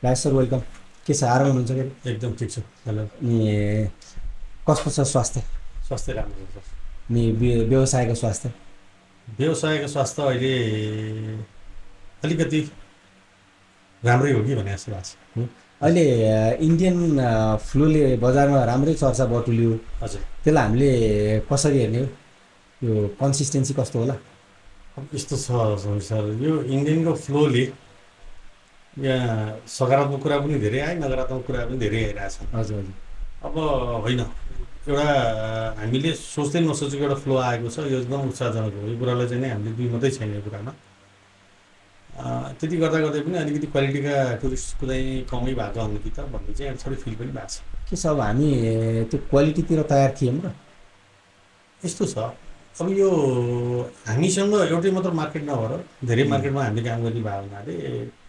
राज sir welcome. के छ, आराम हुनुहुन्छ कि? एकदम ठिक छु। हेलो। अनि कस्तो छ स्वास्थ्य? स्वास्थ्य राम्रो छ। अनि व्यवसायको स्वास्थ्य? व्यवसायको स्वास्थ्य अहिले अलिकति राम्रै हो कि भने जस्तो लाग्छ। अहिले इन्डियन फ्लूले बजारमा राम्रै चर्चा बटुल्यो। हजुर। त्यसलाई हामीले कसरी हेर्ने हो? यो कन्सिस्टेन्सी कस्तो होला? अब यस्तो छ सर, यो इन्डियनको फ्लोले यहाँ सकारात्मक कुरा पनि धेरै आयो, नकारात्मक कुरा पनि धेरै आइरहेछ। हजुर हजुर। अब होइन, एउटा हामीले सोच्दै नसोचेको एउटा फ्लो आएको छ, यो एकदम उत्साहजनक हो। यो कुरालाई चाहिँ नै हामीले दुई मात्रै छैन यो कुरामा। त्यति गर्दा गर्दै पनि अलिकति क्वालिटीका टुरिस्टको चाहिँ कमै भएको हुनु कि त भन्ने चाहिँ थोरै फिल पनि भएको छ। के छ, अब हामी त्यो क्वालिटीतिर तयार थियौँ र? यस्तो छ, अब यो हामीसँग एउटै मात्र मार्केट नभएर धेरै मार्केटमा हामीले काम गर्ने भएको हुनाले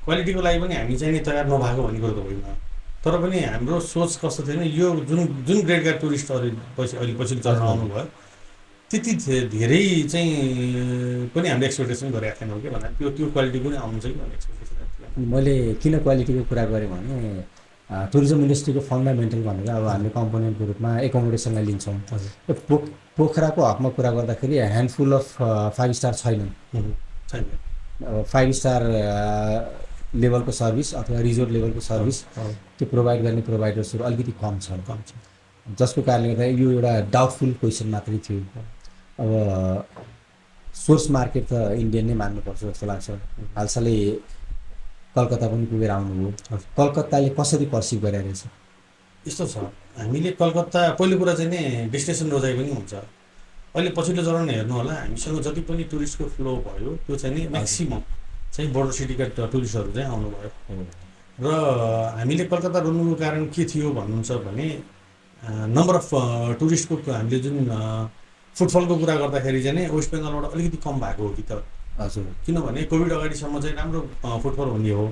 क्वालिटीको लागि पनि हामी चाहिँ नि तयार नभएको भन्ने कुरो त होइन। तर पनि हाम्रो सोच कस्तो थिएन, यो जुन जुन ग्रेडका टुरिस्टहरू अहिले पछिल्लो चर्चा आउनुभयो त्यति धेरै चाहिँ पनि हामीले एक्सपेक्टेसन गरेका थिएनौँ कि भन्दा त्यो त्यो क्वालिटी पनि आउनु चाहिँ भन्ने एक्सपेक्टेसन। मैले किन क्वालिटीको कुरा गरेँ भने टुरिज्म इन्डस्ट्रीको फन्डामेन्टल भनेर अब हामीले कम्पोनेन्टको रूपमा एकोमोडेसनलाई लिन्छौँ। यो पोखराको हकमा कुरा गर्दाखेरि ह्यान्डफुल अफ 5 स्टार छैनन्। छैन। 5 स्टार लेभलको सर्भिस अथवा रिजोर्ट लेभलको सर्भिस त्यो प्रोभाइड गर्ने प्रोभाइडर्सहरू अलिकति कम छन्। जसको कारणले गर्दा यो एउटा डाउटफुल क्वेसन मात्रै थियो। अब सोर्स मार्केट त इन्डियन नै मान्नुपर्छ जस्तो लाग्छ। हालसालै कलकत्ता पनि पुगेर आउनुभयो। कलकत्ताले कसरी पर्सिभ गरिरहेको रहेछ? यस्तो छ, हामीले कलकत्ता पहिलो कुरा चाहिँ नि डेस्टिनेसन रोजाइ पनि हुन्छ। अहिले पछिल्लो चरण हेर्नु होला, हामीसँग जति पनि टुरिस्टको फ्लो भयो त्यो चाहिँ नि म्याक्सिमम् चाहिँ बोर्डर सिटीका टुरिस्टहरू चाहिँ आउनुभयो। र हामीले कलकत्ता रोज्नुको कारण के थियो भन्नुहुन्छ भने नम्बर अफ टुरिस्टको हामीले जुन फुटफलको कुरा गर्दाखेरि चाहिँ नि वेस्ट बेङ्गलबाट अलिकति कम भएको हो कि त। हजुर। किनभने कोभिड अगाडिसम्म चाहिँ राम्रो फुटफल हुने हो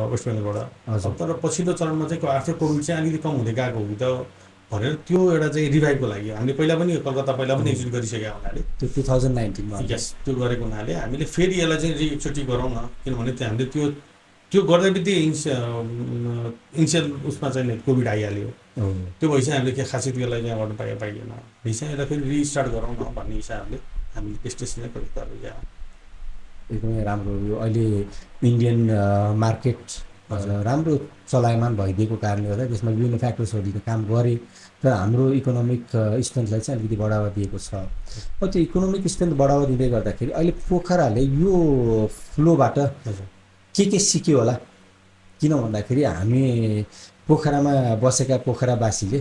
वेस्ट बेङ्गलबाट। हजुर। तर पछिल्लो चरणमा चाहिँ आफ्टर कोभिड चाहिँ अलिकति कम हुँदै गएको हो कि त भनेर त्यो एउटा चाहिँ रिभाइभको लागि हामीले पहिला पनि कलकत्ता पहिला पनि एक्जिट गरिसकेका हुनाले त्यो 2019मा यस त्यो गरेको हुनाले हामीले फेरि यसलाई चाहिँ एकचोटि गरौँ न। किनभने त्यो हामीले त्यो गर्दै बित्तिकै इनिसियल उसमा चाहिँ कोभिड आइहाल्यो। त्यो भइसक्यो, हामीले के खासै त्यसलाई चाहिँ गर्न पाइएन। भइसक्यो, यसलाई फेरि रिस्टार्ट गरौँ न भन्ने हिसाबले हामीले डेस्टिनेसनै कलकत्ता यहाँ एकदमै राम्रो। यो अहिले इन्डियन मार्केट राम्रो चलायमान भइदिएको कारणले गर्दा त्यसमा विभिन्न फ्याक्टर्सहरूले काम गरे, तर हाम्रो इकोनोमिक स्ट्रेन्थलाई चाहिँ अलिकति बढावा दिएको छ। त्यो इकोनोमिक स्ट्रेन्थ बढावा दिँदै गर्दाखेरि अहिले पोखराले यो फ्लोबाट के सिक्यो होला? किन भन्दाखेरि हामी पोखरामा बसेका पोखरावासीले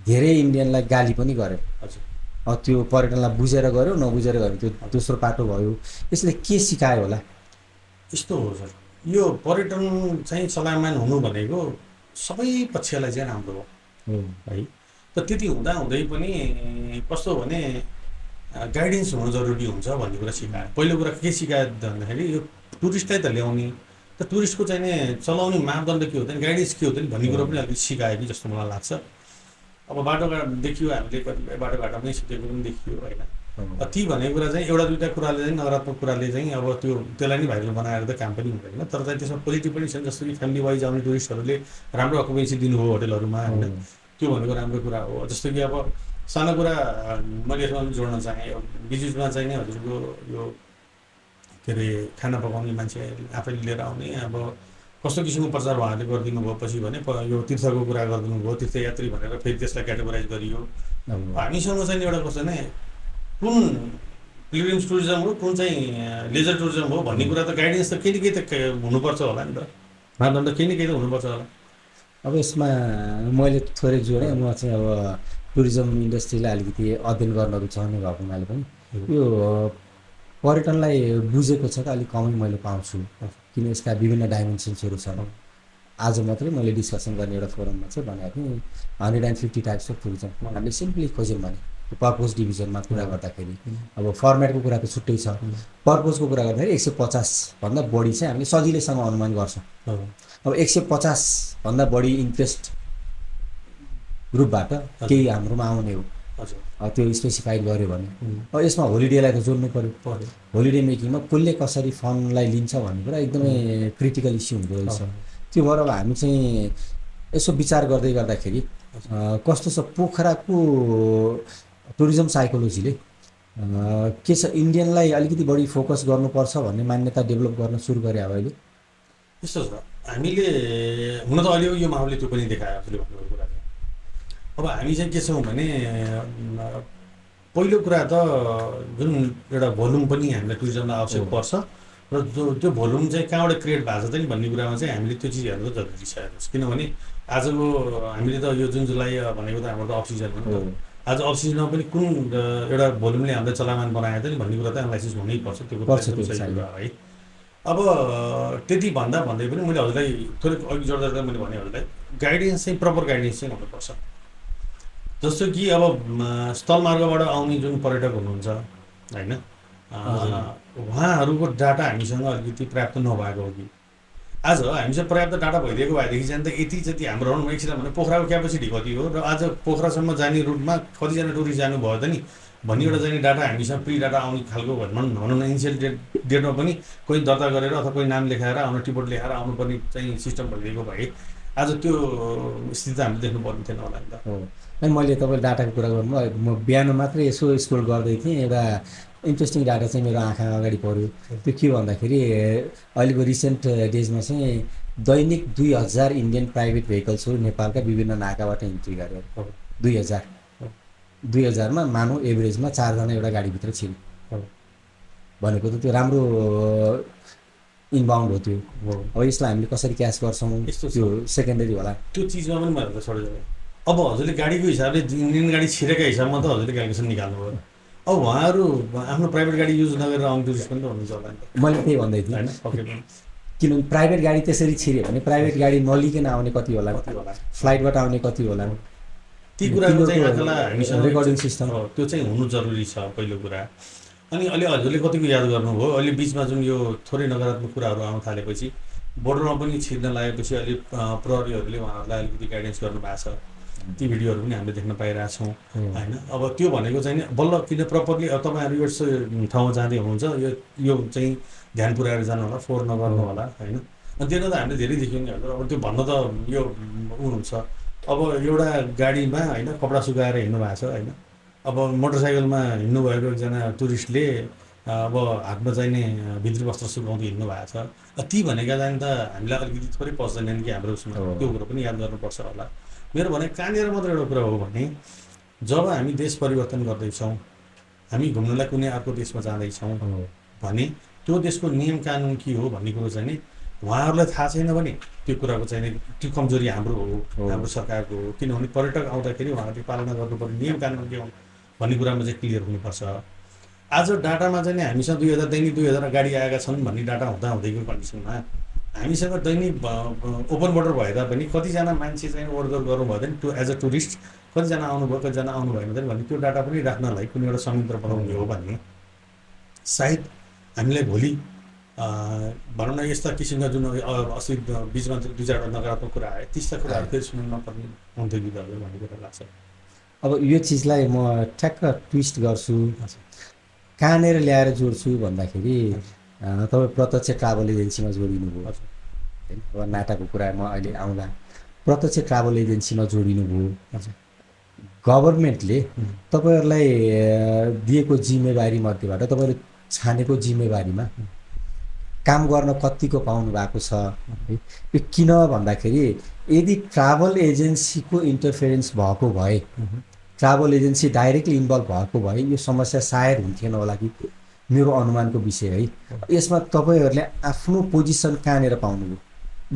धेरै इन्डियनलाई गाली पनि गर्यो। त्यो पर्यटनलाई बुझेर गर्यो नबुझेर गर्यो त्यो दोस्रो पाटो भयो। यसले के सिकायो होला? यस्तो हो सर, यो पर्यटन चाहिँ चलायमान हुनु भनेको सबै पक्षलाई चाहिँ राम्रो हो है। त त्यति हुँदै पनि कस्तो भने गाइडेन्स हुनु जरुरी हुन्छ भन्ने कुरा सिकायो। पहिलो कुरा के सिकायो भन्दाखेरि यो टुरिस्टलाई त ल्याउने, त टुरिस्टको चाहिँ नि चलाउने मापदण्ड के हो त, गाइडेन्स के हो त भन्ने कुरा पनि अलिकति सिकायो कि जस्तो मलाई लाग्छ। अब बाटोघाटो देखियो, हामीले कतिपय बाटोघाटो पनि सिकेको पनि देखियो होइन। ती भनेको कुरा चाहिँ एउटा दुईवटा कुराले चाहिँ नकारात्मक कुराले चाहिँ अब त्यसलाई नै भाइरल बनाएर त काम पनि हुँदैन। तर चाहिँ त्यसमा पोजिटिभ पनि छ, जस्तो कि फ्यामिली वाइज आउने टुरिस्टहरूले राम्रो अकुपेन्सी दिनुभयो होटेलहरूमा होइन, त्यो भनेको राम्रो कुरा हो। जस्तो कि अब सानो कुरा मैले यसमा पनि जोड्न चाहेँ, बिचमा चाहिँ नि हजुरको यो के अरे खाना पकाउने मान्छे आफैले लिएर आउने, अब कस्तो किसिमको प्रचार उहाँहरूले गरिदिनु भएपछि भने यो तीर्थको कुरा गरिदिनु भयो, तीर्थयात्री भनेर फेरि त्यसलाई क्याटेगोराइज गरियो। हामीसँग चाहिँ एउटा कस्तो नै कुन पिलग्रिम्स टुरिज्म हो, कुन चाहिँ लेजर टुरिज्म हो भन्ने कुरा त गाइडेन्स त केही न केही त हुनुपर्छ होला नि त, मापदण्ड केही न केही त हुनुपर्छ होला। अब यसमा मैले थोरै जोडेँ, म चाहिँ अब टुरिज्म इन्डस्ट्रीलाई अलिकति अध्ययन गर्न रुचाउने भएको हुनाले पनि यो पर्यटनलाई बुझेको छ त अलिक कमै मैले पाउँछु, किन यसका विभिन्न डाइमेन्सन्सहरू छन्। आज मात्रै मैले डिस्कसन गर्ने एउटा फोरममा चाहिँ भनेको थिएँ 150 टाइप्स अफ टुरिज्म हामीले सिम्पली खोज्यौँ भने पर्पोज डिभिजनमा कुरा गर्दाखेरि। अब फर्मेटको कुरा त छुट्टै छ, पर्पोजको कुरा गर्दाखेरि 150 भन्दा बढी चाहिँ हामीले सजिलैसँग अनुमान गर्छौँ। अब 150 भन्दा बढी इन्ट्रेस्ट ग्रुपबाट केही हाम्रोमा आउने हो, त्यो स्पेसिफाइड गर्यो भने। अब यसमा होलिडेलाई त जोड्नु पर्यो। होलिडे मेकिङमा कसले कसरी फन्डलाई लिन्छ भन्ने कुरा एकदमै क्रिटिकल इस्यु हुँदो रहेछ। त्यो भएर अब हामी चाहिँ यसो विचार गर्दै गर्दाखेरि कस्तो छ पोखराको टुरिज्म साइकोलोजीले के छ इन्डियनलाई अलिकति बढी फोकस गर्नुपर्छ भन्ने मान्यता डेभलप गर्न सुरु गरे अब अहिले। यस्तो छ हामीले हुन त अहिले यो माहौलले त्यो पनि देखायो आफूले भन्नुभएको कुरा चाहिँ। अब हामी चाहिँ के छौँ भने पहिलो कुरा त जुन एउटा भोल्युम पनि हामीलाई टुरिज्मलाई आवश्यक पर्छ र त्यो भोल्युम चाहिँ कहाँबाट क्रिएट भएको छ त नि भन्ने कुरामा चाहिँ हामीले त्यो चिज हेर्नु जरुरी छ। किनभने आजको हामीले त यो जुन जुलाई भनेको त हाम्रो त अफ सिजन हो नि त। आज अफ सिजनमा पनि कुन एउटा भोल्युमले हामीलाई चलायमान बनाएको त नि भन्ने कुरा त एनालाइसिस हुनैपर्छ। त्यो कुरा सही कुरा है। अब त्यति भन्दा भन्दै पनि मैले हजुरलाई थोरै अघि जोड्दा मैले भने हजुरलाई गाइडेन्स चाहिँ प्रपर गाइडेन्स चाहिँ हुनुपर्छ। जस्तो कि अब स्थलमार्गबाट आउने जुन पर्यटक हुनुहुन्छ होइन उहाँहरूको डाटा हामीसँग अलिकति पर्याप्त नभएको हो कि आज हामीसँग पर्याप्त डाटा भइदिएको भएदेखि चाहिँ त यति जति हाम्रो एकछिन भने पोखराको क्यापेसिटी कति हो र आज पोखरासम्म जाने रुटमा कतिजना टुरिस्ट जानुभयो त नि भन्ने एउटा चाहिँ डाटा हामीसँग प्री डाटा आउने खालको भनौँ न इनिसियल डेटमा पनि कोही दर्ता गरेर अथवा कोही नाम लेखाएर आउनु टिकट लेखाएर आउनुपर्ने चाहिँ सिस्टम भइदिएको भए आज त्यो स्थिति हामीले देख्नु पर्ने थिएन होला नि त। अनि मैले तपाईँले डाटाको कुरा गर्नु म बिहान मात्रै यसो स्क्रोल गर्दै थिएँ एउटा इन्ट्रेस्टिङ डाटा चाहिँ मेरो आँखा अगाडि पऱ्यो। त्यो के भन्दाखेरि अहिलेको रिसेन्ट डेजमा चाहिँ दैनिक 2000 इन्डियन प्राइभेट भेहिकल्सहरू नेपालका विभिन्न नाकाबाट इन्ट्री गर्यो। 2000मा मानौ एभरेजमा 4 जना एउटा गाडीभित्र छिर्यो भनेको त त्यो राम्रो इनबाउन्ड हो त्यो। अब यसलाई हामीले कसरी क्याच गर्छौँ यस्तो त्यो सेकेन्डरी होला त्यो चिजमा पनि मैले छोडेँ। अब हजुरले गाडीको हिसाबले इन्डियन गाडी छिरेका हिसाबमा त हजुरले क्यालकुलेसन निकाल्नु भयो। अब उहाँहरू आफ्नो प्राइभेट गाडी युज नगरेर आउने टुरिस्ट पनि त हुनुहुन्छ होला नि त। मैले त्यही भन्दै थिएँ होइन किनभने प्राइभेट गाडी त्यसरी छिर्यो भने प्राइभेट गाडी नलिकन आउने कति होला फ्लाइटबाट आउने कति होला ती कुराको चाहिँ आँखालाई हामीसँग रेकर्डिङ सिस्टम त्यो चाहिँ हुनु जरुरी छ पहिलो कुरा। अनि अहिले हजुरले कतिको याद गर्नुभयो अहिले बिचमा जुन यो थोरै नकारात्मक कुराहरू आउन थालेपछि बोर्डरमा पनि छिर्न लागेपछि अहिले प्रहरीहरूले उहाँहरूलाई अलिकति गाइडेन्स गर्नुभएको छ। ती भिडियोहरू पनि हामीले देख्न पाइरहेछौँ होइन। अब त्यो भनेको चाहिँ बल्ल किन प्रपरली अब तपाईँहरू यस ठाउँमा जाँदै हुनुहुन्छ यो चाहिँ ध्यान पुऱ्याएर जानु होला फोहोर नगर्नु होला होइन। अनि त्यो त हामीले धेरै देख्यौँ नि हजुर। अब त्यो भन्न त यो हुन्छ अब एउटा गाडीमा होइन कपडा सुकाएर हिँड्नु भएको छ होइन। अब मोटरसाइकलमा हिँड्नुभएको एकजना टुरिस्टले अब हातमा चाहिने भित्री वस्त्र सुकाउँदै हिँड्नु भएको छ। ती भनेका चाहिँ त हामीलाई अलिकति थोरै पस्दैनन् कि हाम्रो उसमा त्यो कुरो पनि याद गर्नुपर्छ होला। मेरो भने कहाँनिर मात्र एउटा कुरा हो भने जब हामी देश परिवर्तन गर्दैछौँ हामी घुम्नलाई कुनै अर्को देशमा जाँदैछौँ भने त्यो देशको नियम कानुन के हो भन्ने कुरो चाहिँ नि उहाँहरूलाई थाहा छैन भने त्यो कुराको चाहिँ त्यो कमजोरी हाम्रो हो हाम्रो सरकारको हो। किनभने पर्यटक आउँदाखेरि उहाँहरूले पालना गर्नुपर्ने नियम कानुन के हो भन्ने कुरामा चाहिँ क्लियर हुनुपर्छ। आज डाटामा चाहिँ हामीसँग 2000 दैनिक 2000 गाडी आएका छन् भन्ने डाटा हुँदा हुँदैको कन्डिसनमा हामीसँग दैनिक ओपन बोर्डर भए तापनि कतिजना मान्छे चाहिँ ओभरगोल गर्नुभयो भने टु एज अ टुरिस्ट कतिजना आउनुभयो कतिजना आउनु भएन भन्ने त्यो डाटा पनि राख्नलाई कुनै एउटा संयन्त्र बनाउने हो भन्ने सायद हामीलाई भोलि भनौँ न यस्ता किसिमका जुन अस्ति बिचमा 2-4वटा नकारात्मक कुरा आए त्यस्ता कुराहरू फेरि सुन्नु नपर्ने हुन्थ्यो कि दाजु भन्ने कुरा लाग्छ। अब यो चिजलाई म ठ्याक्क ट्विस्ट गर्छु कहाँनिर ल्याएर जोड्छु भन्दाखेरि तपाईँ प्रत्यक्ष ट्राभल एजेन्सीमा जोडिनु भयो होइन। अब नाटाको कुरा म अहिले आउँला प्रत्यक्ष ट्राभल एजेन्सीमा जोडिनु भयो। गभर्मेन्टले तपाईँहरूलाई दिएको जिम्मेवारी मध्येबाट तपाईँले छानेको जिम्मेवारीमा काम गर्न कतिको पाउनु भएको छ है। यो किन भन्दाखेरि यदि ट्राभल एजेन्सीको इन्टरफेरेन्स भएको भए ट्राभल एजेन्सी डाइरेक्टली इन्भल्भ भएको भए यो समस्या सायद हुन्थेन होला कि मेरो अनुमानको विषय है। यसमा तपाईँहरूले आफ्नो पोजिसन कहाँनिर पाउनुभयो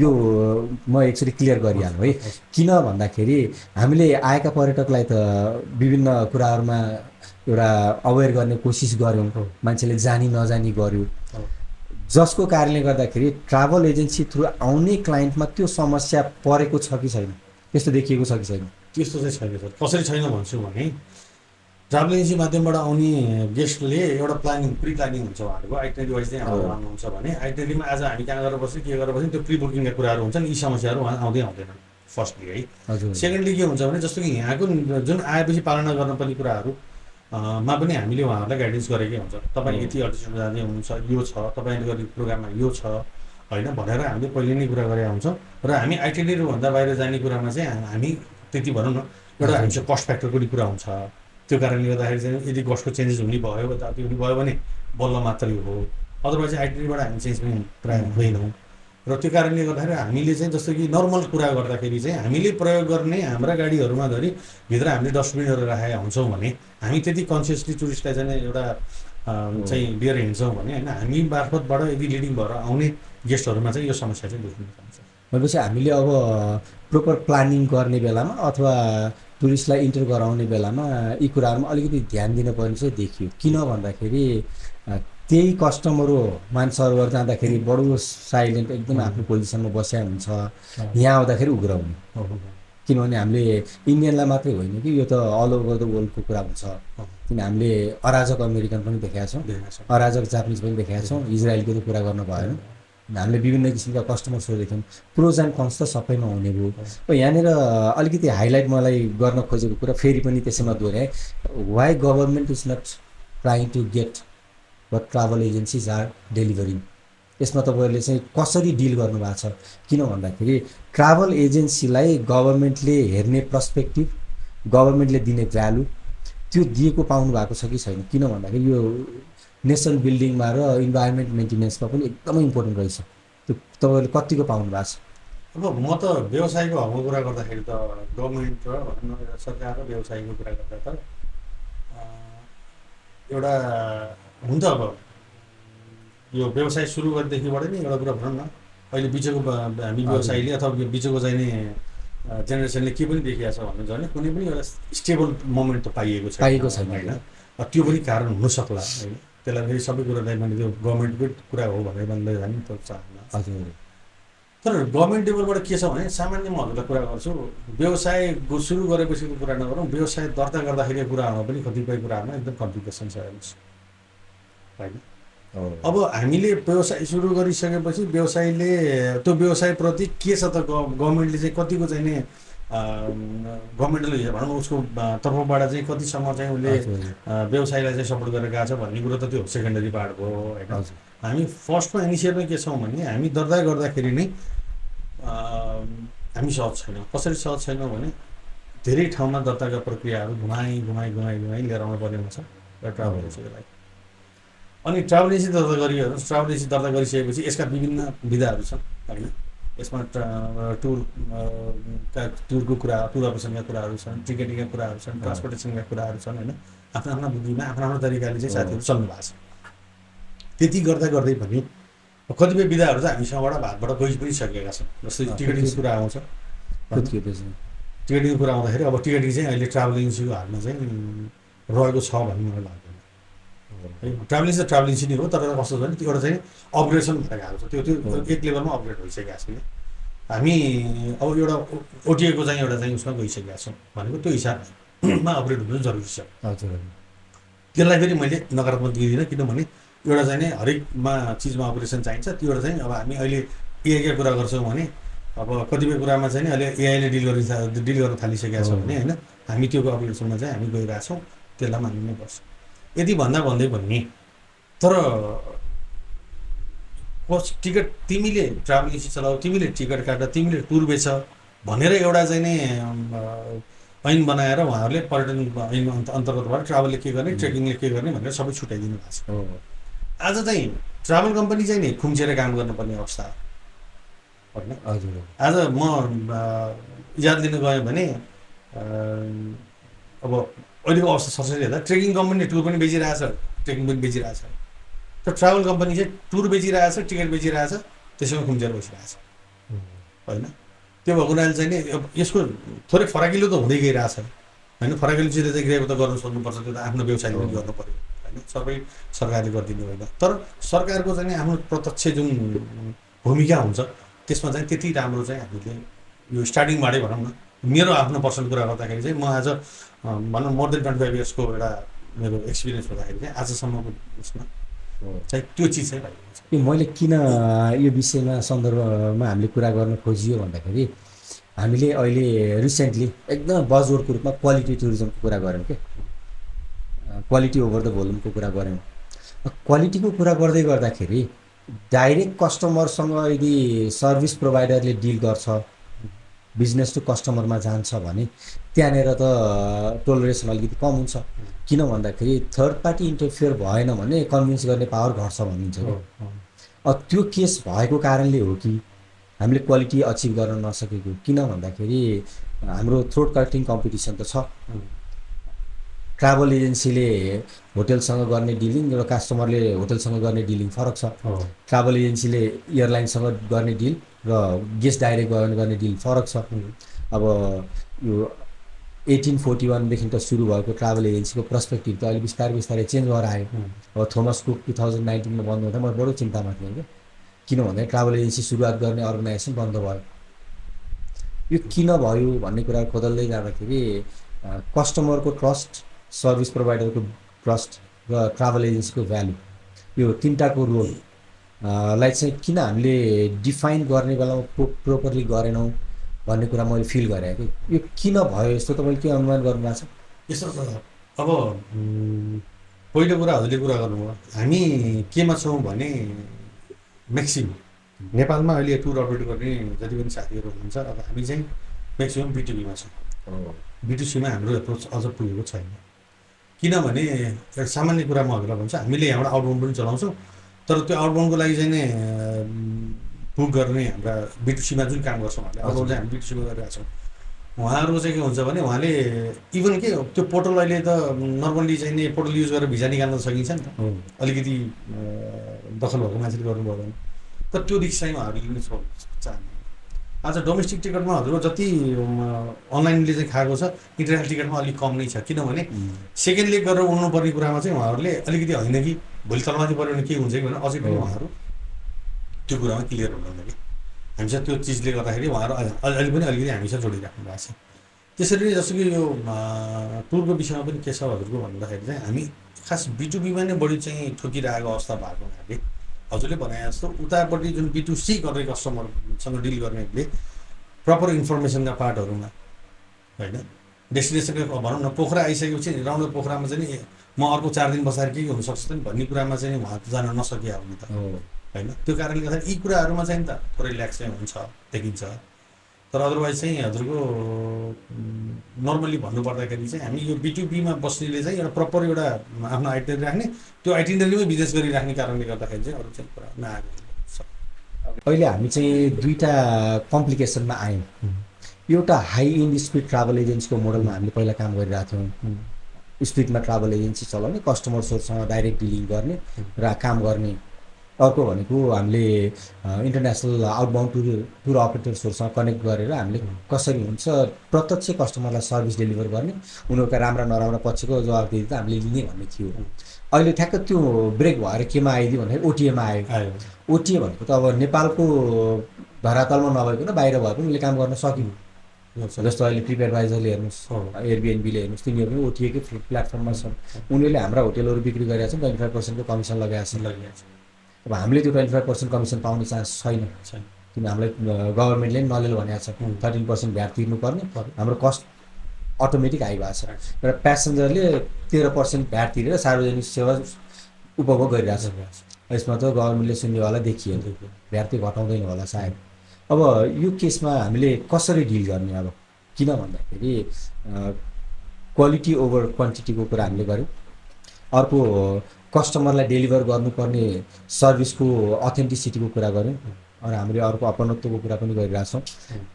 यो म एकचोटि क्लियर गरिहाल्नु है। किन भन्दाखेरि हामीले आएका पर्यटकलाई त विभिन्न कुराहरूमा एउटा अवेर गर्ने कोसिस गऱ्यौँ मान्छेले जानी नजानी गर्यो जसको कारणले गर्दाखेरि ट्राभल एजेन्सी थ्रु आउने क्लाइन्टमा त्यो समस्या परेको छ कि छैन त्यस्तो देखिएको छ कि छैन? त्यस्तो चाहिँ छैन सर। कसरी छैन भन्छु भने ट्राभल एजेन्सी माध्यमबाट आउने गेस्टले एउटा प्लानिङ प्री प्लानिङ हुन्छ उहाँहरूको आइटिनरी वाइज चाहिँ आउनु आउनुहुन्छ भने आइटिनरीमा आज हामी कहाँ गरेर बस्छौँ के गरेर बस्छौँ त्यो प्री बुकिङका कुराहरू हुन्छन्। यी समस्याहरू उहाँ आउँदै आउँदैनन् फर्स्टली है। सेकेन्डली के हुन्छ भने जस्तो कि यहाँको जुन आएपछि पालना गर्नुपर्ने कुराहरू मा पनि हामीले उहाँहरूलाई गाइडेन्स गरेकै हुन्छ। तपाईँ यति अल्टिट्युडमा जाँदै हुनुहुन्छ यो छ तपाईँले गर्ने प्रोग्राममा यो छ होइन भनेर हामीले पहिले नै कुरा गरेका हुन्छौँ र हामी आइटिनेरीभन्दा बाहिर जाने कुरामा चाहिँ हामी त्यति भनौँ न एउटा हामीसँग कस्ट फ्याक्टरको पनि कुरा हुन्छ। त्यो कारणले गर्दाखेरि चाहिँ यदि कस्टको चेन्जेस हुने भयो त्यो हुने भयो भने बल्ल मात्रै हो, अदरवाइज आइटिनेरीबाट हामी चेन्ज पनि प्रायः हुँदैनौँ। र त्यो कारणले गर्दाखेरि हामीले चाहिँ जस्तो कि नर्मल कुरा गर्दाखेरि चाहिँ हामीले प्रयोग गर्ने हाम्रा गाडीहरूमा धरि भित्र हामीले डस्टबिनहरू राखेका हुन्छौँ भने हामी त्यति कन्सियसली टुरिस्टलाई चाहिँ एउटा चाहिँ लिएर हिँड्छौँ भने होइन हामी मार्फतबाट यदि लिडिङ भएर आउने गेस्टहरूमा चाहिँ यो समस्या चाहिँ देखिन सक्छ। भनेपछि हामीले अब प्रोपर प्लानिङ गर्ने बेलामा अथवा टुरिस्टलाई इन्टर गराउने बेलामा यी कुराहरूमा अलिकति ध्यान दिनुपर्ने चाहिँ देखियो। किन भन्दाखेरि त्यही कस्टमर हो मान सरोवर जाँदाखेरि बडो साइलेन्ट एकदम आफ्नो पोजिसनमा बस्या हुन्छ, यहाँ आउँदाखेरि उग्राउने। किनभने हामीले इन्डियनलाई मात्रै होइन कि यो त अल ओभर द वर्ल्डको कुरा हुन्छ। किन हामीले अराजक अमेरिकन पनि देखेका छौँ, अराजक जापानिज पनि देखेका छौँ, इजरायलको त कुरा गर्न भएन। हामीले विभिन्न किसिमका कस्टमर्सहरू देख्यौँ, प्रोज एन्ड कन्स त सबैमा हुने भयो। यहाँनिर अलिकति हाइलाइट मलाई गर्न खोजेको कुरा फेरि पनि त्यसैमा दोहोऱ्याएँ, why government is not trying to get what travel agencies are delivering। यसमा तपाईँहरूले चाहिँ कसरी डिल गर्नुभएको छ? किन भन्दाखेरि ट्राभल एजेन्सीलाई गभर्मेन्टले हेर्ने पर्सपेक्टिभ, गभर्मेन्टले दिने भ्यालु त्यो दिएको पाउनु भएको छ कि छैन? किन भन्दाखेरि यो नेसन बिल्डिङमा र इन्भाइरोमेन्ट मेन्टेनेन्समा पनि एकदमै इम्पोर्टेन्ट रहेछ। त्यो तपाईँहरूले कतिको पाउनु भएको छ? अब म त व्यवसायको हकमा कुरा गर्दाखेरि त गभर्मेन्ट र भनौँ न सरकार र व्यवसायको कुरा गर्दा त एउटा हुन्छ। अब यो व्यवसाय सुरु गरेदेखिबाट नै एउटा कुरा भनौँ न अहिले बिचको हामी व्यवसायीले अथवा यो बिचको चाहिँ नि जेनेरेसनले के पनि देखिएको छ भन्नुहुन्छ भने कुनै पनि एउटा स्टेबल मोमेन्ट त पाइएको छैन होइन। त्यो पनि कारण हुनसक्ला होइन, त्यसलाई फेरि सबै कुरालाई मैले त्यो गभर्मेन्टकै कुरा हो भनेर भन्दै जाने त चाहन्न। तर गभर्मेन्ट लेभलबाट के छ भने सामान्य म हजुरलाई कुरा गर्छु, व्यवसाय सुरु गरेपछिको कुरा नगरौँ, व्यवसाय दर्ता गर्दाखेरिको कुराहरूमा पनि कतिपय कुराहरूमा एकदम कम्प्लिकेसन छ हेर्नुहोस् होइन। अब हामीले व्यवसाय सुरु गरिसकेपछि व्यवसायले त्यो व्यवसायप्रति के छ त गभर्मेन्टले चाहिँ कतिको चाहिँ नि गभर्मेन्टले भनौँ उसको तर्फबाट चाहिँ कतिसम्म चाहिँ उसले व्यवसायलाई चाहिँ सपोर्ट गरेर गएको छ भन्ने कुरो त त्यो सेकेन्डरी पार्ट भयो होइन। हामी फर्स्टमा इनिसियलमा के छौँ भने हामी दर्ता गर्दाखेरि नै हामी सहज छैनौँ। कसरी सहज छैनौँ भने धेरै ठाउँमा दर्ताका प्रक्रियाहरू घुमाइ लिएर आउनु पर्ने हुन्छ र ट्राभल एजेन्सीलाई। अनि ट्राभल एजेन्सी दर्ता गरियो, ट्राभल एजेन्सी दर्ता गरिसकेपछि यसका विभिन्न विधाहरू छन् होइन। यसमा टुरको कुरा, टुर अपरेसनका कुराहरू छन्, टिकटिङका कुराहरू छन्, ट्रान्सपोर्टेसनका कुराहरू छन् होइन। आफ्नो आफ्नो बुद्धिमा आफ्नो आफ्नो तरिकाले चाहिँ साथीहरू चल्नु भएको छ। त्यति गर्दै पनि कतिपय विधाहरू चाहिँ हामीसँगबाट भागबाट गइ पनि सकेका छन्। जस्तै टिकटिङको कुरा आउँछ, टिकटिङको कुरा आउँदाखेरि अब टिकटिङ चाहिँ अहिले ट्राभल एजेन्सीको हातमा चाहिँ रहेको छ भन्ने मलाई लाग्दैन है। ट्राभल एजेन्सी त ट्राभल एजेन्सी नै हो, तर कस्तो छ भने त्यो एउटा चाहिँ अपग्रेडेसन भएर गएको छ, त्यो एक लेभलमा अपग्रेड भइसकेको छ। हामी अब एउटा ओटिएको चाहिँ एउटा चाहिँ उसमा गइसकेका छौँ भनेको त्यो हिसाबमा अपग्रेड हुनु जरुरी छ। त्यसलाई फेरि मैले नकारात्मक दिँदिनँ, किनभने एउटा चाहिँ नि हरेकमा चिजमा अपग्रेडेसन चाहिन्छ। त्यो एउटा चाहिँ अब हामी अहिले एआईका कुरा गर्छौँ भने अब कतिपय कुरामा चाहिँ नि अहिले एआईले डिल गर्न थालिसकेका छ भने होइन, हामी त्यो अपग्रेडेसनमा चाहिँ हामी गइरहेछौँ, त्यसलाई मान्नु नै पर्छ। यदि भन्दै पनि तर टिकट तिमीले ट्राभल एजेन्सी चलाऊ, तिमीले टिकट काट, तिमीले टुर बेच भनेर एउटा चाहिँ नि ऐन बनाएर उहाँहरूले पर्यटन ऐन अन्तर्गतबाट ट्राभलले के गर्ने, ट्रेकिङले के गर्ने भनेर सबै छुट्याइदिनु भएको छ। आज चाहिँ ट्राभल कम्पनी चाहिँ नि खुम्चेर काम गर्नुपर्ने अवस्था होइन। आज म इजाजत लिन गएँ भने अब अहिलेको अवस्था सरसरी हेर्दा ट्रेकिङ कम्पनीले टुर पनि बेचिरहेछ, ट्रेकिङ पनि बेचिरहेछ, तर ट्राभल कम्पनी चाहिँ टुर बेचिरहेछ, टिकट बेचिरहेछ, त्यसैमा खुम्चेर बसिरहेछ होइन। त्यो भएको हुनाले चाहिँ नि यसको थोरै फराकिलो त हुँदै गइरहेछ होइन। फराकिलो चिजले चाहिँ गएको त गर्न सक्नुपर्छ, त्यो त आफ्नो व्यवसायले पनि गर्नु पऱ्यो होइन, सबै सरकारले गरिदिनु होइन। तर सरकारको चाहिँ आफ्नो प्रत्यक्ष जुन भूमिका हुन्छ त्यसमा चाहिँ त्यति राम्रो चाहिँ हामीले यो स्टार्टिङबाटै भनौँ न, मेरो आफ्नो पर्सनल कुरा गर्दाखेरि चाहिँ म आज भनौँ मोर देन 25 इयर्सको एउटा मेरो एक्सपिरियन्स हुँदाखेरि चाहिँ आजसम्मको उसमा चाहिँ त्यो चिज चाहिँ पाइएको छ। मैले किन यो विषयमा सन्दर्भमा हामीले कुरा गर्न खोजियो भन्दाखेरि हामीले अहिले रिसेन्टली एकदम बजवर्डको रूपमा क्वालिटी टुरिज्मको कुरा गऱ्यौँ क्या, क्वालिटी ओभर द भोल्युमको कुरा गऱ्यौँ। क्वालिटीको कुरा गर्दै गर्दाखेरि डाइरेक्ट कस्टमरसँग यदि सर्भिस प्रोभाइडरले डिल गर्छ, बिजनेस टु कस्टमरमा जान्छ भने त्यहाँनिर त टोलरेसन अलिकति कम हुन्छ। किन भन्दाखेरि थर्ड पार्टी इन्टरफियर भएन भने कन्भिन्स गर्ने पावर घट्छ भनिन्छ कि। त्यो केस भएको कारणले हो कि हामीले क्वालिटी अचिभ गर्न नसकेको। किन भन्दाखेरि हाम्रो थ्रोट कटिङ कम्पिटिसन त छ। ट्राभल एजेन्सीले होटलसँग गर्ने डिलिङ र कस्टमरले होटलसँग गर्ने डिलिङ फरक छ। ट्राभल एजेन्सीले एयरलाइनसँग गर्ने डिल र गेस्ट डाइरेक्ट गर्ने डिल फरक छ। अब यो 1841देखि त सुरु भएको ट्राभल एजेन्सीको पर्सपेक्टिभ त अहिले बिस्तारै बिस्तारै चेन्ज भएर आयो। अब थोमस कुक 2019मा बन्द हुँदा म बडो चिन्तामा थिएँ कि किन भन्दा ट्राभल एजेन्सी सुरुवात गर्ने अर्गनाइजेसन बन्द भयो। यो किन भयो भन्ने कुरा खोदल्दै जाँदाखेरि कस्टमरको ट्रस्ट, सर्भिस प्रोभाइडरको ट्रस्ट र ट्राभल एजेन्सीको भ्यालु, यो तिनटाको रोल लाई चाहिँ किन हामीले डिफाइन गर्ने बेलामा प्रोपरली गरेनौँ भन्ने कुरा मैले फिल गरेँ कि यो किन भयो यस्तो। तपाईँले के अनुमान गर्नुभएको छ? यस्तो छ अब पहिलो कुरा हजुरले कुरा गर्नुभयो, हामी केमा छौँ भने म्याक्सिमम् नेपालमा अहिले टुर अपरेट गर्ने जति पनि साथीहरू हुनुहुन्छ, अब हामी चाहिँ म्याक्सिमम् बिटुबीमा छौँ। बिटुसीमा हाम्रो एप्रोच अझ पुगेको छैन। किनभने एउटा सामान्य कुरा म हजुरलाई भन्छु, हामीले यहाँबाट आउटबाउन्ड पनि चलाउँछौँ, तर त्यो आउटबाउन्डको लागि चाहिँ नै बुक गर्ने हाम्रा बिटुसीमा जुन काम गर्छौँ हामीले आउटबाउन्ड चाहिँ हामी बिटुसीमा गरिरहेको छौँ। उहाँहरूको चाहिँ के हुन्छ भने उहाँले इभन के त्यो पोर्टल अहिले त नर्मल्ली चाहिँ नि पोर्टल युज गरेर भिजा निकाल्न सकिन्छ नि त, अलिकति दखल भएको मान्छेले गर्नुभयो भने। तर त्यो रिक्स चाहिँ उहाँहरूले लिनु चाहनु। आज डोमेस्टिक टिकटमा हजुरको जति अनलाइनले चाहिँ खाएको छ, इन्टरनेसनल टिकटमा अलिक कम नै छ। किनभने सेकेन्ड लेग गरेर उड्नुपर्ने कुरामा चाहिँ उहाँहरूले अलिकति होइन कि भोलि तलमाथि पऱ्यो भने के हुन्छ कि भनेर अझै पनि उहाँहरू त्यो कुरामा क्लियर हुनुहुन्न कि हामीसँग त्यो चिजले गर्दाखेरि उहाँहरू अहिले पनि अलिकति हामीसँग जोडिराख्नु भएको छ। त्यसरी नै जस्तो कि यो टुरको विषयमा पनि के छ हजुरको भन्दाखेरि चाहिँ हामी खास बिटुबीमा नै बढी चाहिँ ठोकिरहेको अवस्था भएको हुनाले हजुरले भने जस्तो उतापट्टि जुन बिटुसी गर्ने कस्टमरसँग डिल गर्नेहरूले प्रपर इन्फर्मेसनका पार्टहरूमा होइन डेस्टिनेसनको भनौँ न पोखरा आइसकेपछि राउन्ड पोखरामा चाहिँ नि म अर्को 4 दिन बसाएर के हुनसक्छ नि भन्ने कुरामा चाहिँ उहाँ जान नसके हुने त होइन। त्यो कारणले गर्दा यी कुराहरूमा चाहिँ त थोरै ल्याक्स चाहिँ हुन्छ देखिन्छ। तर अदरवाइज चाहिँ हजुरको नर्मल्ली भन्नुपर्दाखेरि चाहिँ हामी यो बिटुबीमा बस्नेले चाहिँ एउटा प्रपर एउटा आफ्नो आइटिनरी राख्ने, त्यो आइटिनरीमै बिजनेस गरिराख्ने कारणले गर्दाखेरि चाहिँ अरू चाहिँ कुरा नआएको छ। अहिले हामी चाहिँ दुईवटा कम्प्लिकेसनमा आयौँ। एउटा हाई इन्ड स्पिड ट्राभल एजेन्सीको मोडलमा हामीले पहिला काम गरिरहेको थियौँ। स्पिडमा ट्राभल एजेन्सी चलाउने, कस्टमर्सहरूसँग डाइरेक्ट डिलिङ गर्ने र काम गर्ने। अर्को भनेको हामीले इन्टरनेसनल आउटबाउन्ड टुर अपरेटर्सहरूसँग कनेक्ट गरेर हामीले कसरी हुन्छ प्रत्यक्ष कस्टमरलाई सर्भिस डेलिभर गर्ने, उनीहरूका राम्रा नराम्रा पक्षको जवाबदेही त हामीले लिने भन्ने थियो। अहिले ठ्याक्क त्यो ब्रेक भएर केमा आइदियो भन्दाखेरि ओटिएमा आयो। ओटिए भनेको त अब नेपालको धरातलमा नभइकन बाहिर भए पनि उसले काम गर्न सक्यो। जस्तो अहिले ट्रिपएडभाइजरले हेर्नुहोस्, एयरबिएनबीले हेर्नुहोस्, तिनीहरू पनि ओटिएकै प्लेटफर्ममा छन्। उनीहरूले हाम्रा होटेलहरू बिक्री गरिरहेको छन्, 25% कमिसन लगाएको छ। अब हामीले त्यो 25% कमिसन पाउने चान्स छैन, किन हामीलाई गभर्मेन्टले पनि नलेल भनेको छ 13% भ्याट तिर्नुपर्ने। हाम्रो कस्ट अटोमेटिक हाई भएको छ र प्यासेन्जरले 13% भ्याट तिरेर सार्वजनिक सेवा उपभोग गरिरहेको छ। यसमा त गभर्मेन्टले सुन्नेवाला देखियो, भ्याट चाहिँ घटाउँदैन होला सायद। अब यो केसमा हामीले कसरी डिल गर्ने? अब किन भन्दाखेरि क्वालिटी ओभर क्वान्टिटीको कुरा हामीले गऱ्यौँ। अर्को कस्टमरलाई डेलिभर गर्नुपर्ने सर्भिसको अथेन्टिसिटीको कुरा गऱ्यौँ र हामीले अर्को अपनत्वको कुरा पनि गरिरहेछौँ।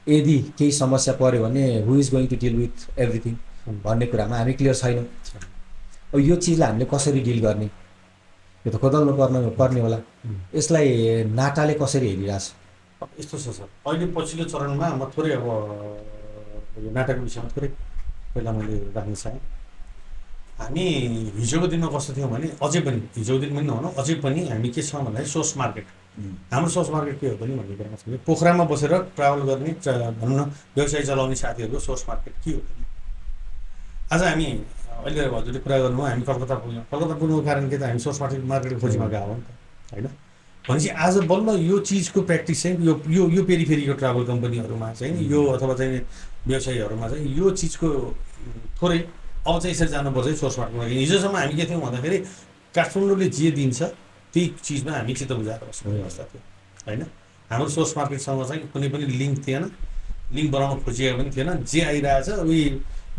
यदि केही समस्या पऱ्यो भने who is going to deal with everything भन्ने कुरामा हामी क्लियर छैनौँ। अब यो चिजलाई हामीले कसरी डिल गर्ने यो त खोदल्नु पर्ने होला। यसलाई नाटाले कसरी हेरिरहेछ? यस्तो छ सर, अहिले पछिल्लो चरणमा म थोरै अब यो नाटकको विषयमा थोरै पहिला मैले राख्न चाहेँ। हामी हिजोको दिनमा कस्तो थियौँ भने अझै पनि हिजोको दिन पनि नभनौँ, अझै पनि हामी के छौँ भन्दाखेरि सोर्स मार्केट। हाम्रो सोर्स मार्केट के हो पनि भन्ने कुरामा छ। पोखरामा बसेर ट्राभल गर्ने भनौँ न व्यवसाय चलाउने साथीहरूको सोर्स मार्केट के हो? आज हामी अहिले हजुरले कुरा गर्नुभयो हामी कलकत्ता पुग्यौँ। कलकत्ता पुग्नुको कारण के त हामी सोर्स मार्केटको खोजीमा गएको हो नि त होइन। भनेपछि आज बल्ल यो चिजको प्र्याक्टिस चाहिँ यो यो यो पेरिफेरीको ट्राभल कम्पनीहरूमा चाहिँ यो अथवा चाहिँ व्यवसायीहरूमा चाहिँ यो चिजको थोरै अब चाहिँ यसरी जानुपर्छ है सोर्स मार्केटमा। हिजोसम्म हामी के थियौँ भन्दाखेरि काठमाडौँले जे दिन्छ त्यही चिजमा हामी चित्त बुझाएर बस्ने व्यवस्था थियो होइन। हाम्रो सोर्स मार्केटसँग चाहिँ कुनै पनि लिङ्क थिएन, लिङ्क बनाउन खोजिएको पनि थिएन। जे आइरहेछ उही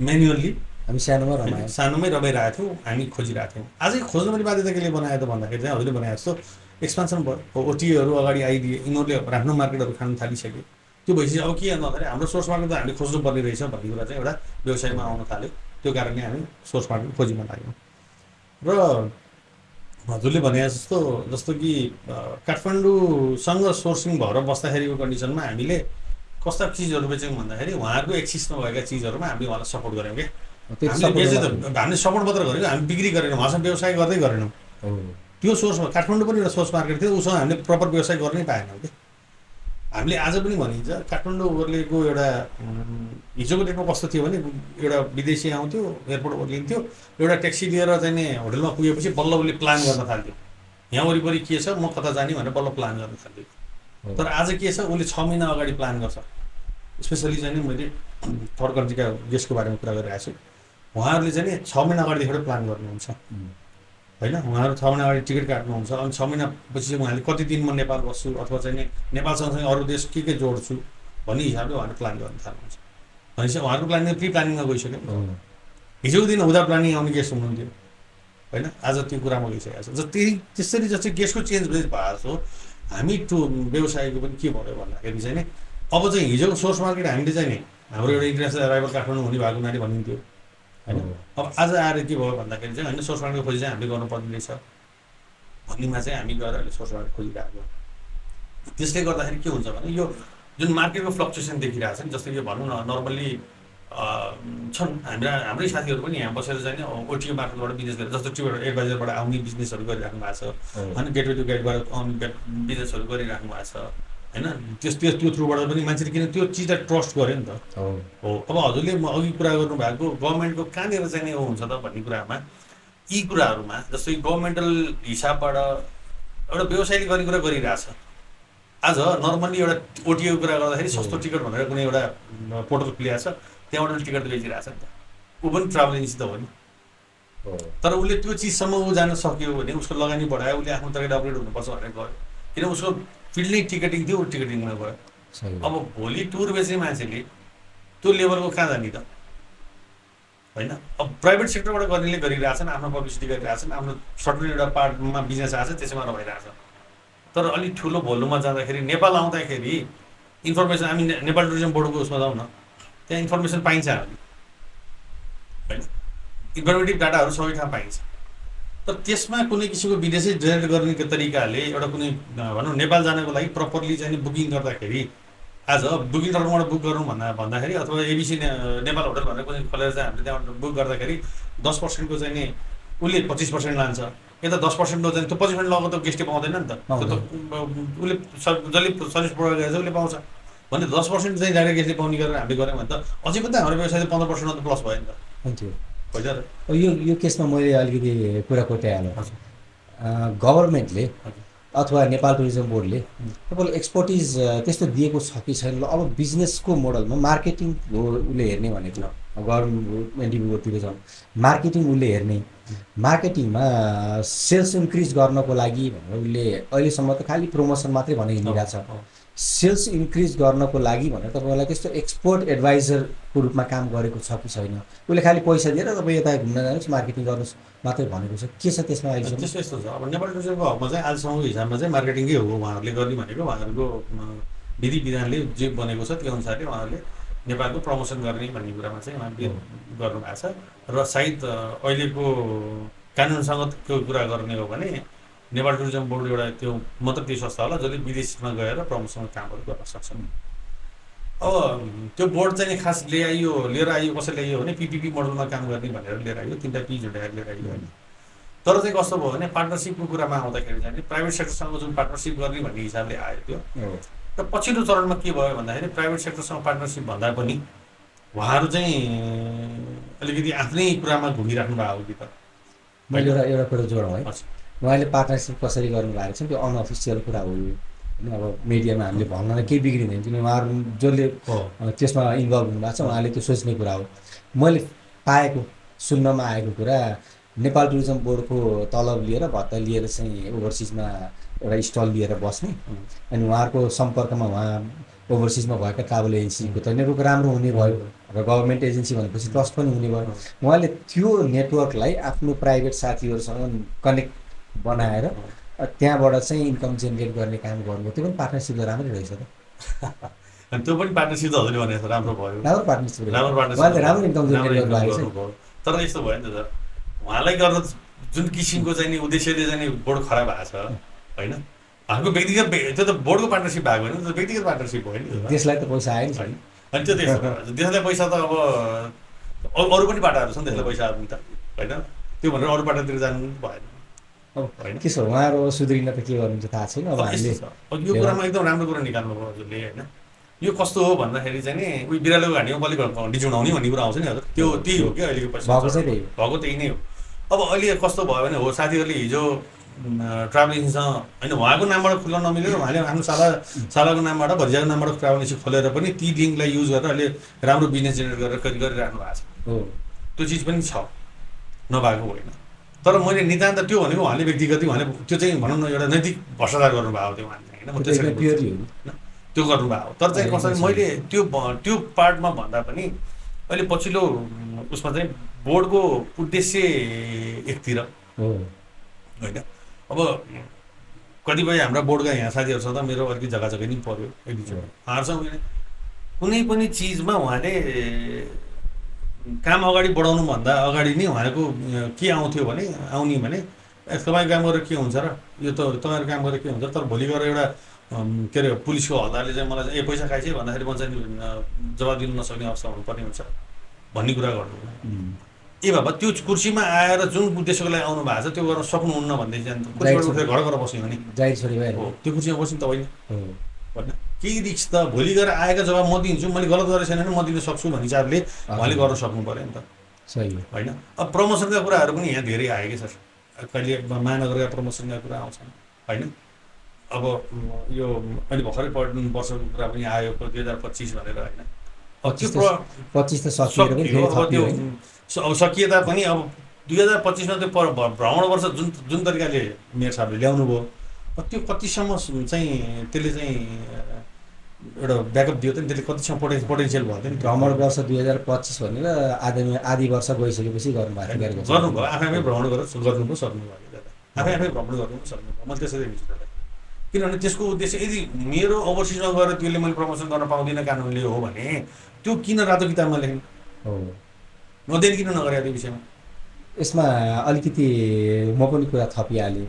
म्यानुअल्ली हामी सानोमा रमायौँ। सानोमै रमाइरहेको थियौँ, हामी खोजिरहेको थियौँ। आजै खोज्नु पनि बाध्यता केले बनायो त भन्दाखेरि चाहिँ हजुरले भने जस्तो एक्सपान्सन भयो, ओटिएहरू अगाडि आइदिए, यिनीहरूले आफ्नो मार्केटहरू खान थालिसके। त्यो भइसक्यो अब के भन्दाखेरि हाम्रो सोर्स मार्केट त हामीले खोज्नुपर्ने रहेछ भन्ने कुरा चाहिँ एउटा व्यवसायमा आउन थाल्यो। त्यो कारणले हामी सोर्स मार्केट खोजीमा लाग्यौँ। र हजुरले भने जस्तो कि काठमाडौँसँग सोर्सिङ भएर बस्दाखेरिको कन्डिसनमा हामीले कस्ता चिजहरू बेच्यौँ भन्दाखेरि उहाँहरूको एक्सिसमा भएका चिजहरूमा हामीले उहाँलाई सपोर्ट गऱ्यौँ क्या। हामीले बेचे त हामीले सपोर्ट मात्र गरेको, हामी बिक्री गरेनौँ, उहाँसँग व्यवसाय गर्दै गरेनौँ। त्यो सोर्समा काठमाडौँ पनि एउटा सोर्स मार्केट थियो, उसँग हामीले प्रपर व्यवसाय गर्नै पाएनौँ क्या। हामीले आज पनि भनिन्छ काठमाडौँ ओर्लेको एउटा हिजोको डेटमा कस्तो थियो भने एउटा विदेशी आउँथ्यो, एयरपोर्ट ओर्लिन्थ्यो, एउटा ट्याक्सी लिएर चाहिँ नि होटलमा पुगेपछि बल्ल उसले प्लान गर्न थाल्थ्यो, यहाँ वरिपरि के छ, म कता जाने भनेर बल्ल प्लान गर्न थाल्थ्यो। तर आज के छ, उसले 6 महिना अगाडि प्लान गर्छ। स्पेसली चाहिँ नि मैले थर्ड कन्ट्रीका गेस्टको बारेमा कुरा गरिरहेको छु। उहाँहरूले चाहिँ नि 6 महिना अगाडिदेखि प्लान गर्नुहुन्छ होइन। उहाँहरू 6 महिना अगाडि टिकट काट्नुहुन्छ, अनि 6 महिनापछि चाहिँ उहाँले कति दिन म नेपाल बस्छु अथवा चाहिँ नि नेपाल सँगसँगै अरू देश के जोड्छु भन्ने हिसाबले उहाँहरूले प्लान गर्न थाल्नुहुन्छ। भनेपछि उहाँहरूको प्लानिङ प्रि प्लानिङमा गइसक्यो। हिजोको दिन हुँदा प्लानिङ आउने गेस्ट हुनुहुन्थ्यो होइन, आज त्यो कुरामा गइसकेको छ। त्यसरी जस्तै गेस्टको चेन्ज भएको छ, हामी व्यवसायको पनि के भयो भन्दाखेरि चाहिँ नि अब चाहिँ हिजोको सोर्स मार्केट हामीले चाहिँ नि हाम्रो एउटा इन्टरनेसनल अराइभल काठमाडौँ हुने भएको हुनाले भनिन्थ्यो होइन। अब आज आएर के भयो भन्दाखेरि चाहिँ होइन सोर्स मार्केट खोजी चाहिँ हामीले गर्नुपर्ने रहेछ भन्नेमा चाहिँ हामी गएर अहिले सोर्स मार्केट खोजिरहेको। त्यसले गर्दाखेरि के हुन्छ भने यो जुन मार्केटको फ्लक्चुएसन देखिरहेको छ नि, जस्तै यो भनौँ न नर्मल्ली छन् हाम्रै साथीहरू पनि यहाँ बसेर चाहिँ ओटिओ मार्केटबाट बिजनेस गरेर, जस्तो ट्रिप एडभाइजरबाट आउने बिजनेसहरू गरिराख्नु भएको छ होइन, गेटवे टु गेटबाट आउने बिजनेसहरू गरिराख्नु भएको छ होइन। त्यो थ्रुबाट पनि मान्छेले किन त्यो चिजलाई ट्रस्ट गर्यो नि त हो। अब हजुरले अघि कुरा गर्नुभएको गभर्मेन्टको कहाँनिर चाहिँ नि हुन्छ त भन्ने कुरामा, यी कुराहरूमा जस्तो गभर्मेन्टल हिसाबबाट एउटा व्यवसायले गर्ने कुरा गरिरहेछ। आज नर्मल्ली एउटा ओटिओको कुरा गर्दाखेरि सस्तो टिकट भनेर कुनै एउटा पोर्टल खुलिएको छ, त्यहाँबाट टिकट बेचिरहेछ नि त। ऊ पनि ट्राभल एजेन्सी त हो नि, तर उसले त्यो चिजसम्म ऊ जान सक्यो भने उसको लगानी बढायो, उसले आफ्नो तरिकाले अपग्रेड हुनुपर्छ भनेर गयो, किन उसको फिल्ड नै टिकटिङ थियो, ऊ टिकटिङमा गयो। अब भोलि टुर बेच्ने मान्छेले त्यो लेभलको कहाँ जाने त होइन। अब प्राइभेट सेक्टरबाट गर्नेले गरिरहेछन्, आफ्नो पब्लिसिटी गरिरहेछन्, आफ्नो सर्टन एउटा पार्टमा बिजनेस आएको छ त्यसैमा रमाइरहेछ। तर अलिक ठुलो भोल्युममा जाँदाखेरि नेपाल आउँदाखेरि इन्फर्मेसन हामी नेपाल टुरिज्म बोर्डको उसमा जाउँ न, त्यहाँ इन्फर्मेसन पाइन्छ हामी होइन, इन्फर्मेटिभ डाटाहरू सबै ठाउँ पाइन्छ। तर त्यसमा कुनै किसिमको विदेशी जेनेरेट गर्ने तरिकाले एउटा कुनै भनौँ नेपाल जानको लागि प्रपरली चाहिँ बुकिङ गर्दाखेरि, आज बुकिङ डटकमबाट बुक गरौँ भन्दाखेरि अथवा एबिसी नेपाल होटल भनेर कुनै खोलेर चाहिँ हामीले त्यहाँबाट बुक गर्दाखेरि 10% चाहिँ नि उसले 25% लान्छ, यता 10% चाहिँ त्यो 25% लगाएको त गेस्टले पाउँदैन नि त, त्यो त उसले जसले सर्भिस प्रोभाइड गरेछ उसले पाउँछ भने 10% चाहिँ डाइरेक्ट गेस्टले पाउने गरेर हामीले गऱ्यौँ भने त अझै पनि त हाम्रो व्यवसाय 15% त प्लस भयो नि त हुन्थ्यो। होइन र यो केसमा मैले अलिकति कुरा कोट्याइहालेँ। गभर्मेन्टले अथवा नेपाल टुरिज्म बोर्डले तपाईँलाई एक्सपर्टिज त्यस्तो दिएको छ कि छैन? ल अब बिजनेसको मोडलमा मार्केटिङ हो उसले हेर्ने भनेको, गभर्मेन्ट एनटिभीतिर जाउँ, मार्केटिङ उसले हेर्ने, मार्केटिङमा सेल्स इन्क्रिज गर्नको लागि भनेर उसले अहिलेसम्म त खालि प्रमोसन मात्रै भनेर हिँडिरहेको छ। सेल्स इन्क्रिज गर्नको लागि भनेर तपाईँलाई त्यस्तो एक्सपर्ट एडभाइजरको रूपमा काम गरेको छ कि छैन? उसले खालि पैसा दिएर तपाईँ यता घुम्न जानुहोस् मार्केटिङ गर्नुहोस् मात्रै भनेको छ, के छ त्यसमा अहिलेसम्म? त्यस्तो यस्तो छ। अब नेपाल टुरिज्मको हकमा चाहिँ आजसम्मको हिसाबमा चाहिँ मार्केटिङकै हो उहाँहरूले गर्ने भनेको, उहाँहरूको विधि विधानले जे बनेको छ त्यो अनुसारले उहाँहरूले नेपालको प्रमोसन गर्ने भन्ने कुरामा चाहिँ उहाँले गर्नुभएको छ। र सायद अहिलेको कानुनसँग त्यो कुरा गर्ने हो भने नेपाल टुरिज्म बोर्ड एउटा त्यो मात्र त्यो संस्था होला जसले विदेशमा गएर प्रमोसनको कामहरू गर्न सक्छन्। अब त्यो बोर्ड चाहिँ खास लिएर आइयो कसरी ल्याइयो भने पिपिपी मोडलमा काम गर्ने भनेर लिएर आइयो, 3टा पी जोडेर लिएर आइयो होइन। तर चाहिँ कस्तो भयो भने पार्टनरसिपको कुरामा आउँदाखेरि चाहिँ प्राइभेट सेक्टरसँग जुन पार्टनरसिप गर्ने भन्ने हिसाबले आयो त्यो, र पछिल्लो चरणमा के भयो भन्दाखेरि प्राइभेट सेक्टरसँग पार्टनरसिप भन्दा पनि उहाँहरू चाहिँ अलिकति आफ्नै कुरामा घुमिराख्नु भएको कि त। मैले एउटा कुरा जोडौँ है, उहाँले पार्टनरसिप कसरी गर्नुभएको छ त्यो अनअफिसियल कुरा हो होइन। अब मिडियामा हामीले भन्नलाई केही बिग्रिँदैन, किन उहाँहरू जसले त्यसमा इन्भल्भ हुनुभएको छ उहाँले त्यो सोच्ने कुरा हो। मैले पाएको सुन्नमा आएको कुरा नेपाल टुरिज्म बोर्डको तलब लिएर भत्ता लिएर चाहिँ ओभरसिजमा एउटा स्टल लिएर बस्ने, अनि उहाँहरूको सम्पर्कमा उहाँ ओभरसिजमा भएका ट्राभल एजेन्सीको त नेटवर्क राम्रो हुने भयो र गभर्मेन्ट एजेन्सी भनेपछि ट्रस्ट पनि हुने भयो। उहाँले त्यो नेटवर्कलाई आफ्नो प्राइभेट साथीहरूसँग कनेक्ट बनाएर त्यहाँबाट चाहिँ इन्कम जेनेरेट गर्ने काम गर्नुभयो। त्यो पनि पार्टनरसिप त राम्रै रहेछ त। अनि त्यो पनि पार्टनरसिप त हजुरले भनेको राम्रो भयो, राम्रो पार्टनरसिप राम्रो पार्टनरसिप, उहाँले राम्रो इन्कम राम्रो जेनेरेट इन्कम गर्नुभएको छ। गर्नुभयो। तर यस्तो भयो नि त सर, उहाँलाई गर्दा जुन किसिमको चाहिँ नि उद्देश्यले चाहिँ नि बोर्ड खराब भएको छ होइन, हाम्रो व्यक्तिगत त्यो त बोर्डको पार्टनरसिप भएको होइन, त्यो व्यक्तिगत पार्टनरसिप भयो नि। त्यसलाई त पैसा आयो नि छैन। अनि त्यो त्यसलाई पैसा त अब अरू पनि बाटाहरू छ नि त्यसलाई पैसा आउनु त होइन, त्यो भनेर अरू बाटातिर जानु भएन अब होइन। के छ उहाँहरू सुध्रिन त के गर्नुहुन्छ थाहा छैन। अब हामीले यो कुरामा एकदम राम्रो कुरा निकाल्नु भयो हजुरले होइन। यो कस्तो हो भन्दाखेरि चाहिँ नि उयो बिरालोको घाँटीमा बलि डिचुडाउने भन्ने कुरा आउँछ नि हजुर, त्यो त्यही हो क्या अहिलेको पैसा भएको चाहिँ त्यही हो। भएको त्यही नै हो। अब अहिले कस्तो भयो भने हो साथीहरूले हिजो ट्राभल एजेन्सीसँग होइन उहाँको नामबाट खुल्न नमिलेर उहाँले आफ्नो सालाको नामबाट भतिजाको नामबाट ट्राभल एजेन्सी खोलेर पनि ती लिङ्कलाई युज गरेर अहिले राम्रो बिजनेस जेनेरेट गरेर गरिराख्नु भएको छ। हो त्यो चिज पनि छ, नभएको होइन। तर मैले नितान्त त्यो भनेको उहाँले व्यक्तिगत उहाँले त्यो चाहिँ भनौँ न एउटा नैतिक भ्रष्टाचार गर्नुभएको थियो उहाँले होइन, म त्यसरी प्योरली हो। त्यो गर्नुभएको। तर चाहिँ कसरी मैले त्यो पार्टमा भन्दा पनि अहिले पछिल्लो उसमा चाहिँ बोर्डको उद्देश्य एकतिर हो होइन। अब कतिपय हाम्रा बोर्डका यहाँ साथीहरू छ त मेरो अलिकति जग्गा जग्गा नि पऱ्यो एक दुईवटा उहाँहरूसँग कुनै पनि चिजमा उहाँले काम अगाडि बढाउनुभन्दा अगाडि नै उहाँको के आउँथ्यो भने तपाईँको काम गरेर के हुन्छ र, यो त तपाईँहरू काम गरेर के हुन्छ। तर भोलि गएर एउटा के अरे पुलिसको हल्दारले चाहिँ मलाई चाहिँ पैसा खाइछ भन्दाखेरि म चाहिँ जवाब दिनु नसक्ने अवस्था हुनुपर्ने हुन्छ भन्ने कुरा गर्नु। ए बाबा त्यो कुर्सीमा आएर जुन उद्देश्यको लागि आउनु भएको छ त्यो गर्न सक्नुहुन्न भन्दै चाहिँ कुर्सीबाट उठेर घर गएर बस्यो भने जाहिर छोरी भएर हो त्यो कुर्सीमा बस्नु त होइन हो होइन। केही रिक्स त भोलि गएर आएका जवाब म दिन्छु, मैले गलत गरेको छैन भने म दिन सक्छु भन्ने हिसाबले उहाँले गर्न सक्नु पऱ्यो नि त सही हो होइन। अब प्रमोसनका कुराहरू पनि यहाँ धेरै आयो कि सर, कहिले महानगरका प्रमोसनका कुरा आउँछन् होइन। अब यो अहिले भर्खरै पर्यटन वर्षको कुरा पनि आयो 2025 भनेर होइन। अब त्यो 25 त सकिएर पनि फेरि अब त्यो थपियो अब सकिए तापनि अब 2025मा त्यो भ्रमण वर्ष जुन तरिकाले मेयर साहबले ल्याउनु भयो त्यो कतिसम्म चाहिँ त्यसले चाहिँ एउटा ब्याकअप दियो त नि, त्यसले कतिसम्म पोटेन्सियल भयो त नि। भ्रमण वर्ष 2025 भनेर आधी वर्ष गइसकेपछि गर्नुभएको थियो। गर्नुभयो आफै भ्रमण गरेर गर्नु पो सक्नुभयो दादा, आफै भ्रमण गर्नु पो सक्नुभयो। मैले त्यसरी हेर्छु दादा, किनभने त्यसको उद्देश्य यदि मेरो ओभरसिजमा गएर त्यसले मैले प्रमोसन गर्न पाउँदिनँ कानुनले हो भने त्यो किन रातो किताबमा लेख्ने हो, अध्ययन किन नगरे त्यो विषयमा। यसमा अलिकति म पनि कुरा थपिहालेँ।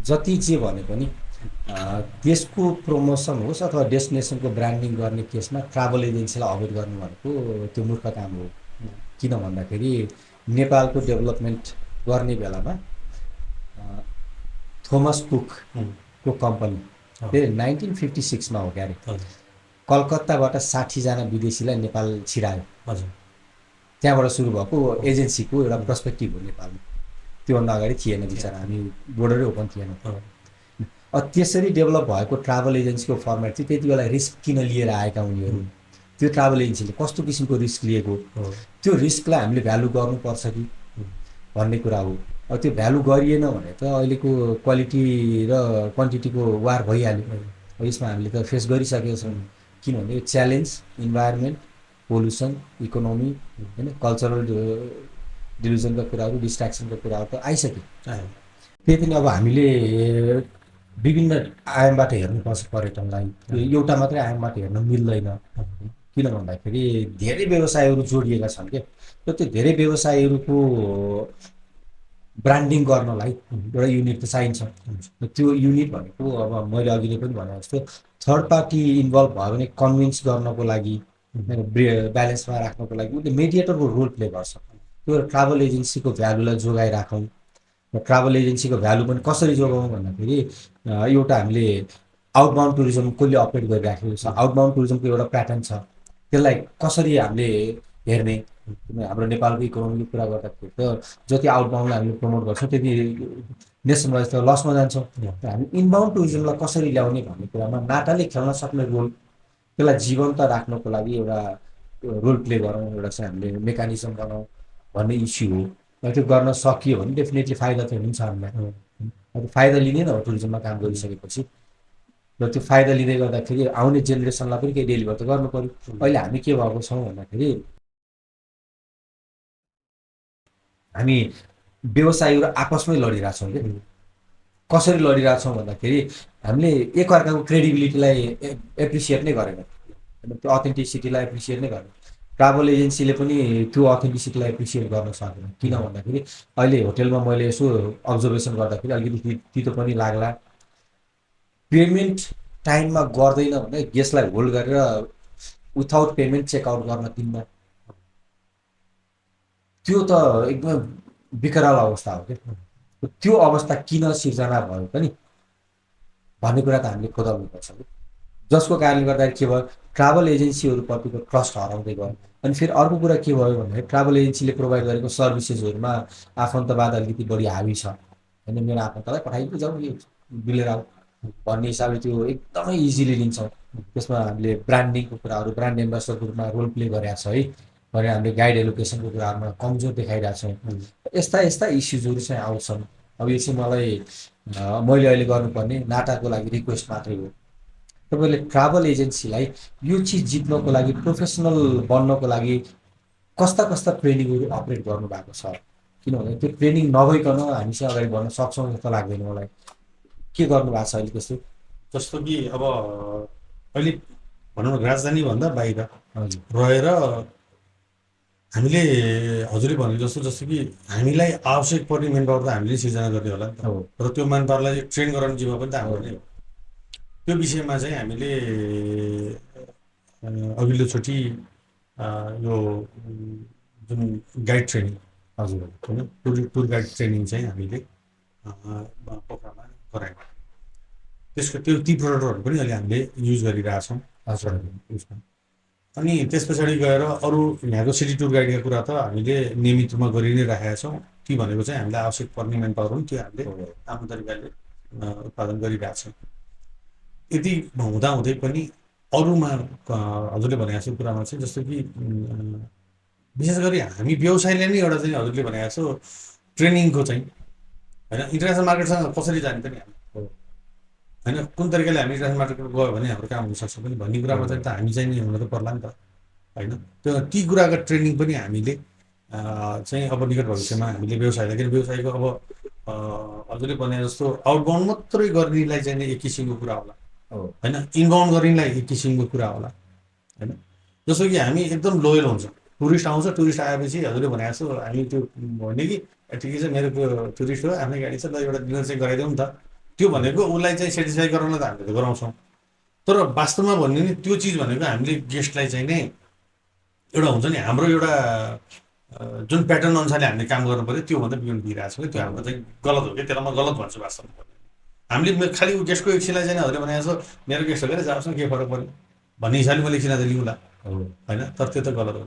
जति जे भने पनि देशको प्रमोसन होस् अथवा डेस्टिनेसनको ब्रान्डिङ गर्ने केसमा ट्राभल एजेन्सीलाई अभोइड गर्नु भनेको त्यो मूर्ख काम हो। किन भन्दाखेरि नेपालको डेभलपमेन्ट गर्ने बेलामा थोमस कुकको कम्पनी 1956 हो क्यारे कलकत्ताबाट 60 जना विदेशीलाई नेपाल छिरायो। हजुर त्यहाँबाट सुरु भएको एजेन्सीको एउटा पर्सपेक्टिभ हो नेपालमा। त्योभन्दा अगाडि थिएन विचार, हामी बोर्डरै ओपन थिएन। त्यसरी डेभलप भएको ट्राभल एजेन्सीको फर्मेट चाहिँ त्यति बेला रिस्क किन लिएर आएका उनीहरू, त्यो ट्राभल एजेन्सीले कस्तो किसिमको रिस्क लिएको, त्यो रिस्कलाई हामीले भ्यालु गर्नुपर्छ कि भन्ने कुरा हो। अब त्यो भ्यालु गरिएन भने त अहिलेको क्वालिटी र क्वान्टिटीको वार भइहाल्यो। यसमा हामीले त फेस गरिसकेका छौँ। किनभने यो च्यालेन्ज इन्भाइरोमेन्ट, पोल्युसन, इकोनोमी होइन, कल्चरल डिल्युजनका कुराहरू, डिस्ट्र्याक्सनका कुराहरू त आइसक्यो। त्यही पनि अब हामीले विभिन्न आयामबाट हेर्नुपर्छ पर्यटनलाई। एउटा मात्रै आयामबाट हेर्न मिल्दैन। किन भन्दाखेरि धेरै व्यवसायहरू जोडिएका छन् क्या, र त्यो धेरै व्यवसायहरूको ब्रान्डिङ गर्नलाई एउटा युनिट त चाहिन्छ। त्यो युनिट भनेको अब मैले अघि नै पनि भने जस्तो थर्ड पार्टी इन्भल्भ भयो भने कन्भिन्स गर्नको लागि, ब्यालेन्समा राख्नको लागि उसले मेडिएटरको रोल प्ले गर्छ। त्यो ट्राभल एजेन्सीको भ्यालुलाई जोगाइराखौँ। ट्राभल एजेन्सीको भ्यालु पनि कसरी जोगाउँ भन्दाखेरि एउटा हामीले आउटबाउन्ड टुरिज्म कसले अपरेट गरिराखेको छ, आउटबाउन्ड टुरिज्मको एउटा प्याटर्न छ, त्यसलाई कसरी हामीले हेर्ने। हाम्रो नेपालको इकोनोमीको कुरा गर्दाखेरि त जति आउटबाउन्डलाई हामीले प्रमोट गर्छौँ त्यति नेसन वाइज त लसमा जान्छौँ। हामी इनबाउन्ड टुरिज्मलाई कसरी ल्याउने भन्ने कुरामा नाटाले खेल्न सक्ने रोल, त्यसलाई जीवन्त राख्नको लागि एउटा रोल प्ले गरौँ, एउटा चाहिँ हामीले मेकानिजम बनाऊँ। भन्ने इस्यु हो। र त्यो गर्न सकियो भने डेफिनेटली फाइदा त हुन्छ हामीलाई। अब फाइदा लिने नै हो टुरिज्ममा काम गरिसकेपछि। र त्यो फाइदा लिँदै गर्दाखेरि आउने जेनेरेसनलाई पनि केही डेलिभर त गर्नु पऱ्यो। अहिले हामी के भएको छौँ भन्दाखेरि हामी व्यवसायीहरू आपसमै लडिरहेछौँ कि कसरी लडिरहेछौँ भन्दाखेरि हामीले एकअर्काको क्रेडिबिलिटीलाई एप्रिसिएट नै गरेन, त्यो अथेन्टिसिटीलाई एप्रिसिएट नै गरेन। ट्राभल एजेन्सीले पनि त्यो अथेन्टिसिटीलाई एप्रिसिएट गर्न सकेन। किन भन्दाखेरि अहिले होटेलमा मैले यसो अब्जर्भेसन गर्दाखेरि अलिकति तितो पनि लाग्ला, पेमेन्ट टाइममा गर्दैन भने गेस्टलाई होल्ड गरेर विथाउट पेमेन्ट चेकआउट गर्न दिन्न। त्यो त एकदमै विकराल अवस्था हो क्या। त्यो अवस्था किन सिर्जना भयो पनि भन्ने कुरा त हामीले खोदाउनुपर्छ कि, जसको कारणले गर्दाखेरि के भयो, ट्राभल एजेन्सीहरूप्रतिको ट्रस्ट हराउँदै गयो। अनि फेरि अर्को कुरा के भयो भन्दाखेरि ट्राभल एजेन्सीले प्रोभाइड गरेको सर्भिसेसहरूमा आफन्तवाद अलिकति बढी हावी छ। होइन, मेरो आफन्तलाई पठाइदिनु जाउँ, यो मिलेर आऊ भन्ने हिसाबले त्यो एकदमै इजिली लिन्छौँ। त्यसमा हामीले ब्रान्डिङको कुराहरू, ब्रान्ड एम्बेसडरको रूपमा रोल प्ले गरेका छ है भने हामीले गाइड एलोकेसनको कुराहरूमा कमजोर देखाइरहेको छौँ। यस्ता यस्ता इस्युजहरू चाहिँ आउँछन्। अब यो चाहिँ मलाई मैले अहिले गर्नुपर्ने नाटाको लागि रिक्वेस्ट मात्रै हो। तपाईँले ट्राभल एजेन्सीलाई यो चिज जित्नको लागि, प्रोफेसनल बन्नको लागि कस्ता कस्ता ट्रेनिङहरू अपरेट गर्नुभएको छ? किनभने त्यो ट्रेनिङ नभइकन हामी चाहिँ अगाडि बढ्न सक्छौँ जस्तो लाग्दैन मलाई। के गर्नुभएको छ अहिले त्यस्तो? जस्तो कि अब अहिले भनौँ न राजधानीभन्दा बाहिर हजुर रहेर हामीले हजुरले भने जस्तो कि हामीलाई आवश्यक पर्ने मेन पावर त हामीले सिर्जना गर्ने होला नि त। हो र त्यो मेन पावरलाई ट्रेन गराउने जिम्मा पनि त हाम्रो नै हो। त्यो विषयमा चाहिँ हामीले अघिल्लोचोटि यो जुन गाइड ट्रेनिङ हजुर होइन, टुर गाइड ट्रेनिङ चाहिँ हामीले पोखरामा गरायौँ। त्यसको ती प्रोडक्टहरू पनि अहिले हामीले युज गरिरहेछौँ हजुर उसमा। अनि त्यस पछाडि गएर अरू यहाँको सिटी टुर गाइडका कुरा त हामीले नियमित रूपमा गरि नै राखेका छौँ। ती भनेको चाहिँ हामीलाई आवश्यक पर्ने मेन पावर पनि त्यो हामीले राम्रो तरिकाले उत्पादन गरिरहेछौँ। यति हुँदाहुँदै पनि अरूमा हजुरले भनेको जस्तो कुरामा चाहिँ जस्तो कि विशेष गरी हामी व्यवसायले नै एउटा चाहिँ हजुरले भनेको जस्तो ट्रेनिङको चाहिँ होइन, इन्टरनेसनल मार्केटसँग कसरी जाने पनि हामी होइन, कुन तरिकाले हामी इन्टरनेसनल मार्केटमा गयो भने हाम्रो काम हुनसक्छ पनि भन्ने कुरामा चाहिँ त हामी चाहिँ नि हुन त पर्ला नि त होइन। त्यो ती कुराको ट्रेनिङ पनि हामीले चाहिँ अब निकट भविष्यमा हामीले व्यवसायलाई, किन व्यवसायको अब हजुरले भने जस्तो आउटबाउन्ड मात्रै गर्नेलाई चाहिँ एक किसिमको कुरा होला होइन, इनबाउन्ड गर्नेलाई एक किसिमको कुरा होला होइन। जस्तो कि हामी एकदम लोयल हुन्छ, टुरिस्ट आउँछ, टुरिस्ट आएपछि हजुरले भने जस्तो हामी त्यो भने कि ठिकै छ मेरो त्यो टुरिस्ट हो, आफ्नै गाडी छ, ल एउटा डिनर चाहिँ गराइदिउँ नि त। त्यो भनेको उसलाई चाहिँ सेटिस्फाई गराउन त हामीले त गराउँछौँ, तर वास्तवमा भन्ने नि त्यो चिज भनेको हामीले गेस्टलाई चाहिँ नै एउटा हुन्छ नि हाम्रो एउटा जुन प्याटर्न अनुसारले हामीले काम गर्नु पऱ्यो त्योभन्दा बिउन दिइरहेको छ कि त्यो हाम्रो चाहिँ गलत हो कि, त्यसलाई म गलत भन्छु वास्तवमा। हामीले खालि गेस्टको एकछिनलाई चाहिँ हजुरले भने जस्तो मेरो गेस्ट हो क्या जाओस् न के फरक पर्यो भन्ने हिसाबले मैले एकछिन त लिउँला होइन, तर त्यो त गलत हो।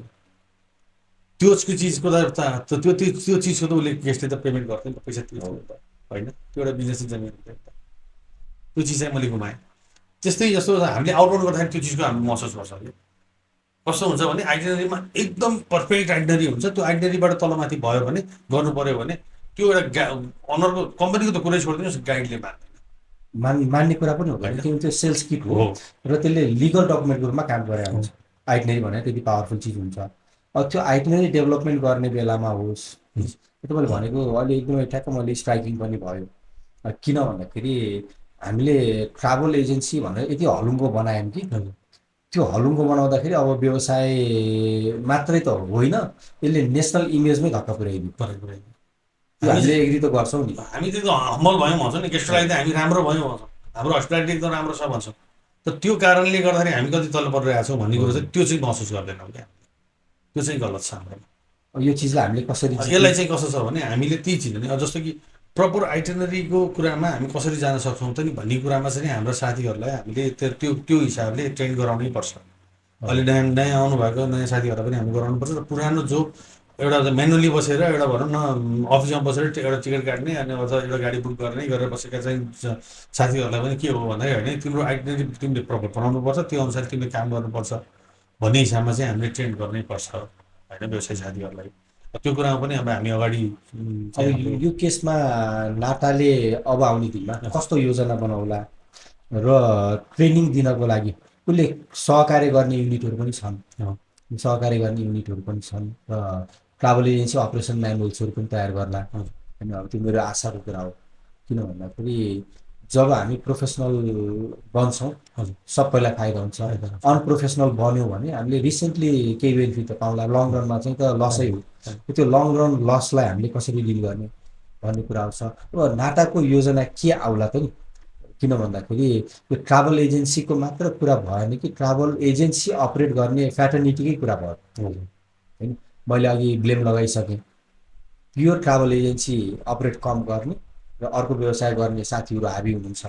त्यो चिजको त त्यो चिजको त उसले गेस्टले त पेमेन्ट गर्थ्यो नि त, पैसा तिर्छ नि त होइन, त्यो एउटा बिजनेस जमिन हुन्थ्यो नि त। त्यो चिज चाहिँ मैले गुमाएँ। त्यस्तै जस्तो हामीले आउटबाउन्ड गर्दाखेरि त्यो चिजको हामी महसुस गर्छ कि कस्तो हुन्छ भने आइटिनरीमा एकदम पर्फेक्ट आइटिनरी हुन्छ, त्यो आइटिनरीबाट तलमाथि भयो भने गर्नु पऱ्यो भने त्यो एउटा अनरको कम्पनीको त कुरै छोडिदिनुहोस्, गाइडले मान्दैन। मान्ने कुरा पनि हो, किनभने त्यो सेल्स किट हो र त्यसले लिगल डकुमेन्टको रूपमा काम गरेर हुन्छ। आइटिनरी भने त्यति पावरफुल चिज हुन्छ। अब त्यो आइटिनरी डेभलपमेन्ट गर्ने बेलामा होस्, तपाईँले भनेको अहिले एकदमै ठ्याक्क मैले स्ट्राइकिङ पनि भयो। किन भन्दाखेरि हामीले ट्राभल एजेन्सी भनेर यति हलुङ्गो बनायौँ कि त्यो हलुङ्गो बनाउँदाखेरि अब व्यवसाय मात्रै त होइन, यसले नेसनल इमेजमै धक्का पुर्याइदियो। हामीले एग्री त गर्छौँ नि, हामी त हम्बल भयौँ भन्छौँ नि, गेस्टको लागि त हामी राम्रो भयौँ भन्छौँ, हाम्रो हस्पिटालिटी एकदम राम्रो छ भन्छौँ। त त्यो कारणले गर्दाखेरि हामी कति तल परिरहेको छौँ भन्ने कुरो चाहिँ त्यो चाहिँ महसुस गर्दैनौँ क्या, त्यो चाहिँ गलत छ हाम्रो। यो चिजलाई हामीले कसरी यसलाई चाहिँ कस्तो छ भने हामीले ती चिज नि जस्तो कि प्रपर आइटिनरीको कुरामा हामी कसरी जान सक्छौँ त नि भन्ने कुरामा चाहिँ हाम्रो साथीहरूलाई हामीले त्यो हिसाबले ट्रेन गराउनै पर्छ। अहिले नयाँ आउनुभएको नयाँ साथीहरूलाई पनि हामी गराउनुपर्छ र पुरानो जो एउटा म्यानुअली बसेर एउटा भनौँ न अफिसमा बसेर एउटा टिकट काट्ने अनि अथवा एउटा गाडी बुक गर्ने गरेर बसेका चाहिँ साथीहरूलाई पनि के हो भन्दाखेरि होइन तिम्रो आइटिनरी तिमीले प्रपर बनाउनुपर्छ, त्यो अनुसार तिमीले काम गर्नुपर्छ भन्ने हिसाबमा चाहिँ हामीले ट्रेन गर्नै पर्छ होइन व्यवसाय साथीहरूलाई। त्यो कुरामा पनि अब हामी अगाडि अब चाहिँ हाम्रो यो केसमा नाटाले अब आउने दिनमा कस्तो योजना बनाउला र ट्रेनिङ दिनको लागि उसले सहकार्य गर्ने युनिटहरू पनि छन्, सहकार्य गर्ने युनिटहरू पनि छन् र ट्राभल एजेन्सी अपरेसन म्यानुअल्सहरू पनि तयार गर्ला होइन। अब त्यो मेरो आशाको कुरा हो। किन भन्दाखेरि जब हामी प्रोफेसनल बन्छौँ सबैलाई फाइदा हुन्छ। अनप्रोफेसनल बन्यो भने हामीले रिसेन्टली केही बेनिफिट त पाउँला, लङ रनमा चाहिँ त लसै हो। त्यो लङ रन लसलाई हामीले कसरी डिल गर्ने भन्ने कुरा आउँछ। अब नाटाको योजना के आउला त नि, किन भन्दाखेरि यो ट्राभल एजेन्सीको मात्र कुरा भएन कि ट्राभल एजेन्सी अपरेट गर्ने फ्याटर्निटीकै कुरा भयो होइन। मैले अघि ब्लेम लगाइसकेँ, प्योर ट्राभल एजेन्सी अपरेट कम गर्ने र अर्को व्यवसाय गर्ने साथीहरू हाबी हुनुहुन्छ।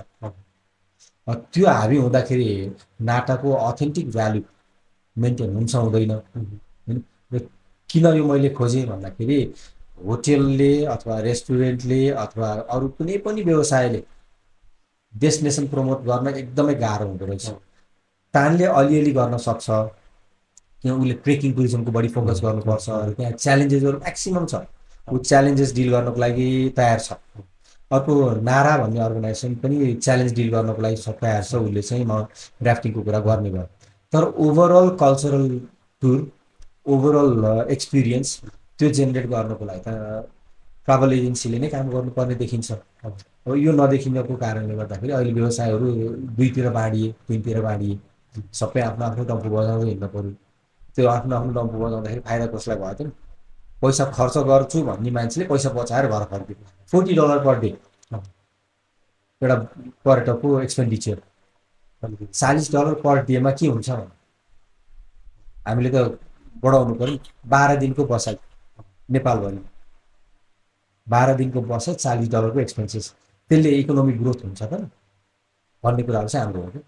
त्यो हाबी हुँदाखेरि नाटाको अथेन्टिक भ्यालु मेन्टेन हुन्छ हुँदैन होइन। र किन यो मैले खोजेँ भन्दाखेरि होटेलले अथवा रेस्टुरेन्टले अथवा अरू कुनै पनि व्यवसायले डेस्टिनेसन प्रमोट गर्न एकदमै गाह्रो हुँदो रहेछ। तानले अलिअलि गर्न सक्छ, किन उसले ट्रेकिङ टुरिज्मको बढी फोकस गर्नुपर्छ, त्यहाँ च्यालेन्जेसहरू म्याक्सिमम् छ, ऊ च्यालेन्जेस डिल गर्नको लागि तयार छ। अर्को नारा भन्ने अर्गनाइजेसन पनि च्यालेन्ज डिल गर्नको लागि तयार छ, उसले चाहिँ म ड्राफ्टिङको कुरा गर्ने भयो। तर overall cultural tour, overall experience त्यो जेनेरेट गर्नको लागि त ट्राभल एजेन्सीले नै काम गर्नुपर्ने देखिन्छ। अब यो नदेखिनको कारणले गर्दाखेरि अहिले व्यवसायहरू दुईतिर बाँडिए, तिनतिर बाँडिए, सबै आफ्नो आफ्नो डम्फु बजाउँदै हिँड्नु पऱ्यो। त्यो आफ्नो आफ्नो डम्फु बजाउँदाखेरि फाइदा कसलाई भयो त नि? पैसा खर्च गर्छु भन्ने मान्छेले पैसा बचाएर घर फर्क्यो। $40 पर डे एउटा पर्यटकको एक्सपेन्डिचर। $40 पर डेमा के हुन्छ भने हामीले त बढाउनु पऱ्यो। 12 दिनको बसाइ नेपालभरि, 12 दिनको बसाइ, $40 को एक्सपेन्सेस, त्यसले इकोनोमिक ग्रोथ हुन्छ त भन्ने कुराहरू चाहिँ हाम्रो हो कि।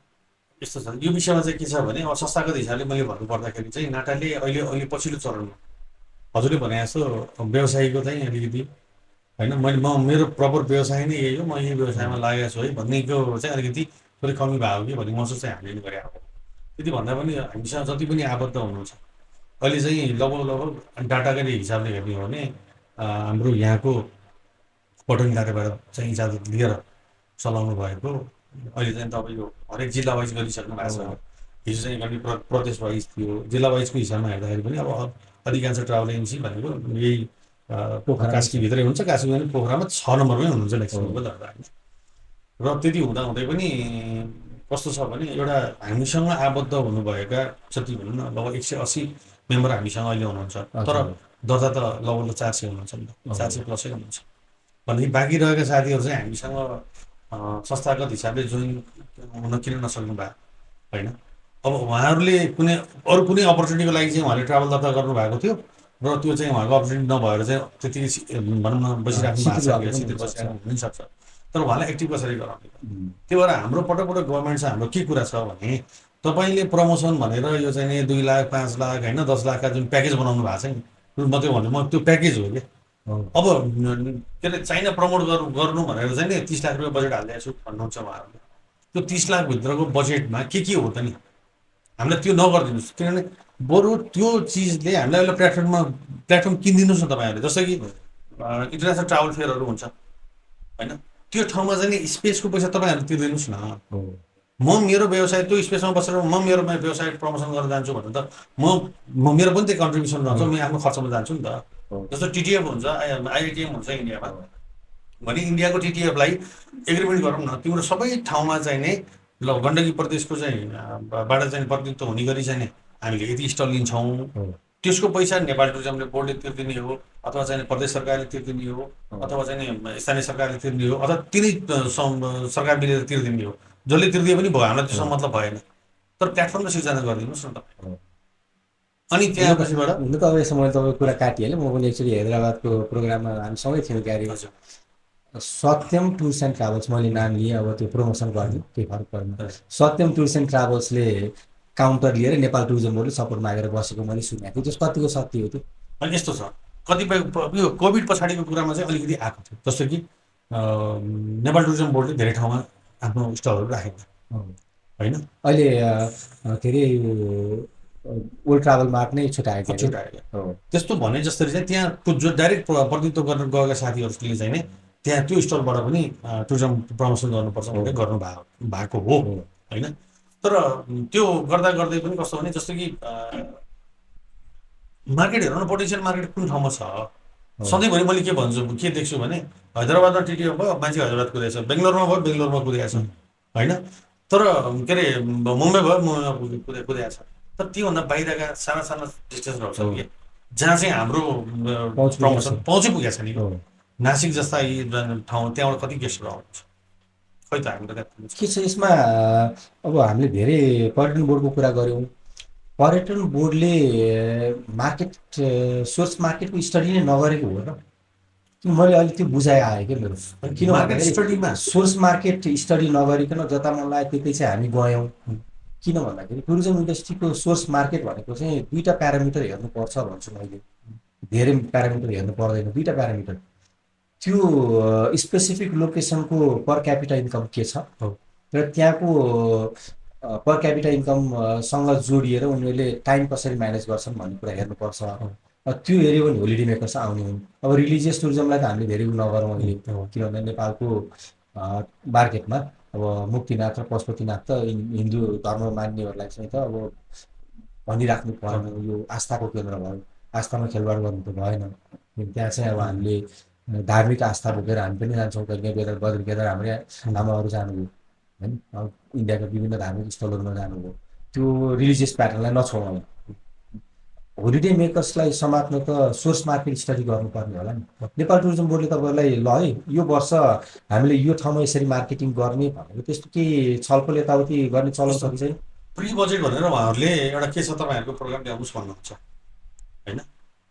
यस्तो छ। यो विषयमा चाहिँ के छ भने अब संस्थागत हिसाबले मैले भन्नुपर्दाखेरि चाहिँ नाटाले अहिले अहिले पछिल्लो चरणमा हजुरले भने जस्तो व्यवसायीको चाहिँ अलिकति होइन, म मेरो प्रपर व्यवसाय नै यही हो, म यही व्यवसायमा लागेको छु है भन्नेको चाहिँ अलिकति थोरै कमी भएको कि भन्ने महसुस चाहिँ हामीले गरेको हो। त्यति भन्दा पनि हामीसँग जति पनि आबद्ध हुनुहुन्छ अहिले चाहिँ लगभग डाटाको हिसाबले हेर्ने हो भने हाम्रो यहाँको पठन कार्यबाट चाहिँ इजाजत लिएर चलाउनु भएको अहिले चाहिँ तपाईँको हरेक जिल्ला वाइज गरिसक्नु भएको छ। हिजो चाहिँ कति प्रदेश वाइज थियो, जिल्ला वाइजको हिसाबमा हेर्दाखेरि पनि अब अधिकांश ट्राभल एजेन्सी भनेको यही कास्कीभित्रै हुन्छ। कास्की पनि पोखरामा 6 नम्बरमै हुनुहुन्छ म्याक्सिममको दर्ता होइन। र त्यति हुँदाहुँदै पनि कस्तो छ भने एउटा हामीसँग आबद्ध हुनुभएका जति भनौँ न लगभग 180 मेम्बर हामीसँग अहिले हुनुहुन्छ, तर दर्ता त लगभग 400 हुनुहुन्छ नि त, 400 प्लसै हुनुहुन्छ। भनेदेखि बाँकी रहेका साथीहरू चाहिँ हामीसँग संस्थागत हिसाबले जोइन हुन किन नसक्नु भयो होइन। अब उहाँहरूले अरू कुनै अपर्च्युनिटीको लागि चाहिँ उहाँले ट्राभल दर्ता गर्नुभएको थियो र त्यो चाहिँ उहाँको अपर्च्युनिटी नभएर चाहिँ त्यतिकै भनौँ न बसिराख्नु भएको छ, सिधै बसिराख्नु हुनसक्छ। तर उहाँलाई एक्टिभ कसरी गराउने? त्यही भएर हाम्रो पटक गभर्मेन्ट चाहिँ हाम्रो के कुरा छ भने तपाईँले प्रमोसन भनेर यो चाहिँ नि 2 लाख 5 लाख होइन 10 लाखका जुन प्याकेज बनाउनु भएको छ नि, मात्रै भन्नु म त्यो प्याकेज हो कि। अब के अरे चाइना प्रमोट गर्नु भनेर चाहिँ नि 30 लाख रुपियाँ बजेट हालिदिएको छु भन्नुहुन्छ उहाँहरूले। त्यो 30 लाखभित्रको बजेटमा के हो त नि? हामीलाई त्यो नगरिदिनुहोस्, किनभने बरु त्यो चिजले हामीलाई एउटा प्लेटफर्म किनिदिनुहोस् न तपाईँहरूले। जस्तै कि इन्टरनेसनल ट्राभल फेयरहरू हुन्छ होइन, त्यो ठाउँमा चाहिँ नि स्पेसको पैसा तपाईँहरूले तिर्दिनुहोस् न। म मेरो व्यवसाय त्यो स्पेसमा बसेर म मेरो व्यवसाय प्रमोसन गर्न जान्छु भने त म मेरो पनि त्यो कन्ट्रिब्युसन रहन्छ, म आफ्नो खर्चमा जान्छु नि त। जस्तो टिटिएफ हुन्छ, आइआइटिएम हुन्छ इन्डियामा भने इन्डियाको टिटिएफलाई एग्रिमेन्ट गरौँ न, तिम्रो सबै ठाउँमा चाहिँ नै ल गण्डकी प्रदेशको चाहिँ बाट चाहिँ प्रतिनिधित्व हुने गरी चाहिँ नि हामीले यति स्टल लिन्छौँ, त्यसको पैसा नेपाल टुरिज्मले बोर्डले तिर्दिने हो अथवा चाहिँ प्रदेश सरकारले तिर्दिने हो अथवा चाहिँ स्थानीय सरकारले तिर्दिने हो अथवा तिनै सरकार मिलेर तिर्दिने हो। जसले तिर्दिए पनि भयो, हामीलाई त्यसमा मतलब भएन। तर प्लेटफर्मको सिर्जना गरिदिनुहोस् न तपाईँ। अनि त्यहाँ पछिबाट हुन त अब यसो मैले तपाईँको कुरा काटिहालेँ। म पनि एक्चुअली हैदराबादको प्रोग्राममा हामी सँगै थियौँ क्यारी। सत्यम टुर्स एन्ड ट्राभल्स मैले नाम लिएँ, अब त्यो प्रमोसन गरिदिउँ केही फरक पर्दैन। सत्यम टुर्स एन्ड ट्राभल्सले काउन्टर लिएर नेपाल टुरिज्म बोर्डले सपोर्ट मागेर बसेको मैले सुनेको थिएँ। त्यस कतिको सत्य हो त्यो? अनि यस्तो छ, कतिपय यो कोभिड पछाडिको कुरामा चाहिँ अलिकति आएको थियो। जस्तो कि नेपाल टुरिज्म बोर्डले धेरै ठाउँमा आफ्नो स्टलहरू राखेको होइन। अहिले के अरे ओल्ड ट्राभल मार्ट नै छुट्याएको थियो छुट्यायो हो त्यस्तो भने जसरी चाहिँ त्यहाँको जो डाइरेक्ट प्रतिनिधित्व गर्न गएका साथीहरूले चाहिँ नै त्यहाँ त्यो स्टलबाट पनि टुरिज्म प्रमोसन गर्नुपर्छ भनेर भएको हो होइन। तर त्यो गर्दा गर्दै पनि कस्तो भने जस्तो कि मार्केट हेर्नु न, पोटेन्सियल मार्केट कुन ठाउँमा छ सधैँभरि मैले के भन्छु के देख्छु भने हैदराबादमा टिटिओ भयो मान्छे हैदराबाद कुदेको छ, बेङ्गलोरमा भयो बेङ्गलोरमा कुदेको छ होइन। तर के अरे मुम्बई भयो मुम्बईमा कुदेको छ। तर त्योभन्दा बाहिरका साना साना डिस्टेन्सहरू छ कि जहाँ चाहिँ हाम्रो प्रमोसन पहुँचै पुगेको छ नि। नासिक जस्ता यी ठाउँ त्यहाँबाट कति गेस्टहरू आउँछ खै त हामीले के छ यसमा। अब हामीले धेरै पर्यटन बोर्डको कुरा गऱ्यौँ। पर्यटन बोर्डले मार्केट सोर्स मार्केटको स्टडी नै नगरेको हो र मैले अहिले त्यो बुझाइ आयो क्या मेरो। किन मार्केट स्टडीमा सोर्स मार्केट स्टडी नगरिकन जता मन लाग्यो त्यतै चाहिँ हामी गयौँ। किन भन्दाखेरि टुरिज्म इन्डस्ट्रीको सोर्स मार्केट भनेको चाहिँ दुईवटा प्यारामिटर हेर्नुपर्छ भन्छु मैले। धेरै प्यारामिटर हेर्नु पर्दैन, दुईवटा प्यारामिटर। त्यो स्पेसिफिक लोकेसनको पर क्यापिटा इन्कम के छ र त्यहाँको पर क्यापिटा इन्कमसँग जोडिएर उनीहरूले टाइम कसरी म्यानेज गर्छन् भन्ने कुरा हेर्नुपर्छ। त्यो हेऱ्यो भने होलिडे मेकर्स आउने हुन्। अब रिलिजियस टुरिज्मलाई त हामीले धेरै नगरौँ अहिले, किनभने नेपालको मार्केटमा अब मुक्तिनाथ र पशुपतिनाथ त हिन्दू धर्म मान्नेहरूलाई चाहिँ त अब भनिराख्नु परेन, यो आस्थाको केन्द्र भयो, आस्थामा खेलवाड गर्नु त भएन। त्यहाँ चाहिँ अब हामीले धार्मिक आस्था बोकेर हामी पनि जान्छौँ। कहिले बेला बद्री केदार हाम्रै आमाहरू जानुभयो होइन, अब इन्डियाका विभिन्न धार्मिक स्थलहरूमा जानुभयो। त्यो रिलिजियस प्याटर्नलाई नछोडाउँ। होलिडे मेकर्सलाई समात्न त सोर्स मार्केट स्टडी गर्नुपर्ने होला नि। नेपाल टुरिज्म बोर्डले तपाईँलाई ल है यो वर्ष हामीले यो ठाउँमा यसरी मार्केटिङ गर्ने भनेको त्यस्तो केही छलफल यताउति गर्ने चलन छ कि छैन? प्री बजेट भनेर उहाँहरूले एउटा के छ तपाईँहरूको प्रोग्राम ल्याउनुहोस् भन्नुहुन्छ होइन।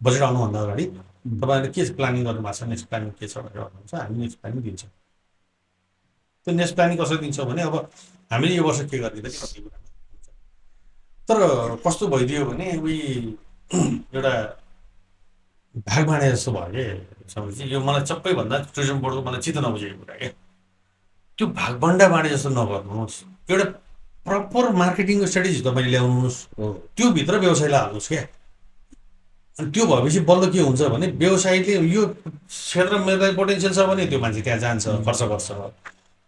बजेट आउनुभन्दा अगाडि तपाईँहरूले के प्लानिङ गर्नु भएको छ, नेक्स्ट प्लानिङ के छ भनेर भन्नुहुन्छ। हामी नेक्स्ट प्लानिङ दिन्छौँ। त्यो नेक्स्ट प्लानिङ कसरी दिन्छौँ भने अब हामीले यो वर्ष के गर्ने त कति कुरा हुन्छ। तर कस्तो भइदियो भने उही एउटा भाग बाँडे जस्तो भयो कि समझ। यो मलाई चप्पै भन्दा टुरिज्म बोर्डको मलाई चित्त नबुझेको कुरा क्या। त्यो भागभन्डा बाँडे जस्तो नगर्नुहोस्। एउटा प्रपर मार्केटिङको स्ट्राटेजी तपाईँले ल्याउनुहोस्, त्यो भित्र व्यवसायलाई हाल्नुहोस् क्या। अनि त्यो भएपछि बल्ल के हुन्छ भने व्यवसायले यो क्षेत्रमा मेरो पोटेन्सियल छ भने त्यो मान्छे त्यहाँ जान्छ, खर्च गर्छ।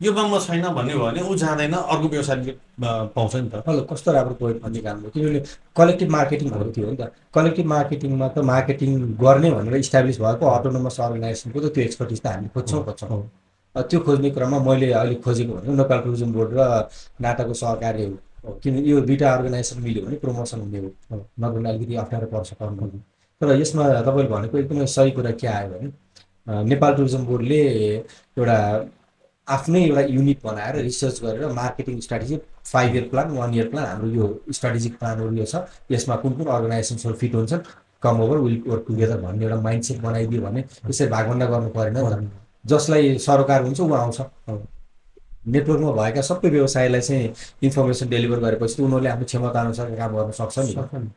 यो म छैन भन्ने भयो भने ऊ जाँदैन, अर्को व्यवसायले पाउँछ नि त। हेलो, कस्तो राम्रो पोइन्ट निकाल्नु। किनभने कलेक्टिभ मार्केटिङहरू थियो नि त। कलेक्टिभ मार्केटिङमा त मार्केटिङ गर्ने भनेर इस्टाब्लिस भएको अटोनोमस अर्गनाइजेसनको त त्यो एक्सपर्टिज त हामीले खोज्छौँ। त्यो खोज्ने क्रममा मैले अहिले खोजेको भनेको नेपाल टुरिज्म बोर्ड र नाटाको सहकार्य हो। किन यो दुईवटा अर्गनाइजेसन मिल्यो भने प्रमोसन हुने हो, नभए अलिकति अप्ठ्यारो पर्छ गर्नु। तर यसमा तपाईँले भनेको एकदमै सही कुरा के आयो भने नेपाल टुरिज्म बोर्डले एउटा आफ्नै एउटा युनिट बनाएर रिसर्च गरेर marketing strategy 5 year plan 1 year plan हाम्रो यो स्ट्राटेजिक प्लानहरू यो छ, यसमा कुन कुन अर्गनाइजेसन्सहरू फिट हुन्छन्, कम ओभर विल वर्क टुगेदर भन्ने एउटा माइन्डसेट बनाइदियो भने यसरी भागभन्डा गर्नु परेन नि त। जसलाई सरोकार हुन्छ ऊ आउँछ। नेटवर्कमा भएका सबै व्यवसायलाई चाहिँ इन्फर्मेसन डेलिभर गरेपछि उनीहरूले आफ्नो क्षमता अनुसार काम गर्न सक्छ नि।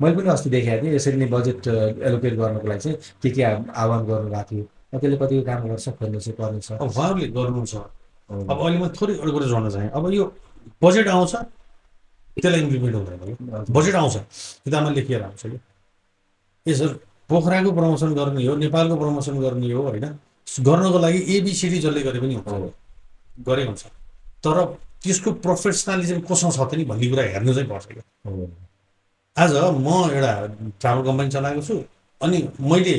मैले पनि अस्ति देखाएको थिएँ यसरी नै बजेट एलोकेट गर्नको लागि चाहिँ के आह्वान गर्नुभएको थियो। त्यसले कतिको काम गर्छ खोज्नु चाहिँ पर्ने छ। अब उहाँहरूले गर्नु छ। अब अहिले म थोरै एउटा कुरा जोड्न चाहेँ। अब यो बजेट आउँछ त्यसलाई इम्प्लिमेन्ट हुँदैन कि बजेट आउँछ किताबमा लेखिएर आउँछ कि यसो पोखराको प्रमोसन गर्ने हो, नेपालको प्रमोसन गर्ने हो होइन। गर्नको लागि एबिसिडी जसले गरे पनि हुन्छ, गरे हुन्छ। तर त्यसको प्रोफेसनलिजम कोसँग छ त नि भन्ने कुरा हेर्नु चाहिँ पर्छ क्या। आज म एउटा ट्राभल कम्पनी चलाएको छु अनि मैले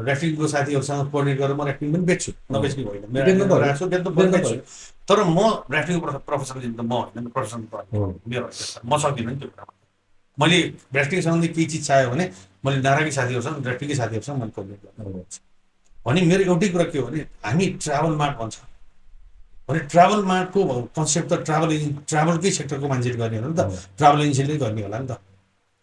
ऱ्याफ्टिङको साथीहरूसँग कोअर्डिनेट गरेर म ऱ्याफ्टिङ पनि बेच्छु, नबेच्ने होइन, बेच्छु। तर म ऱ्याफ्टिङको प्रोफेसनलिजम त म होइन, प्रोफेसन मेरो म सक्दिनँ नि त्यो कुरा। मैले ऱ्याफ्टिङ सम्बन्धी केही चिज चाहियो भने मैले नाराकी साथीहरूसँग ऱ्याफ्टिङकै साथीहरूसँग मैले कोअर्डिनेट गर्छु। भने मेरो एउटै कुरा के हो भने हामी ट्राभल मार्ट भन्छ भने ट्राभल मार्टको कन्सेप्ट त ट्राभलकै सेक्टरको मान्छेले गर्ने होला नि त, ट्राभल एजेन्सीले गर्ने होला नि त।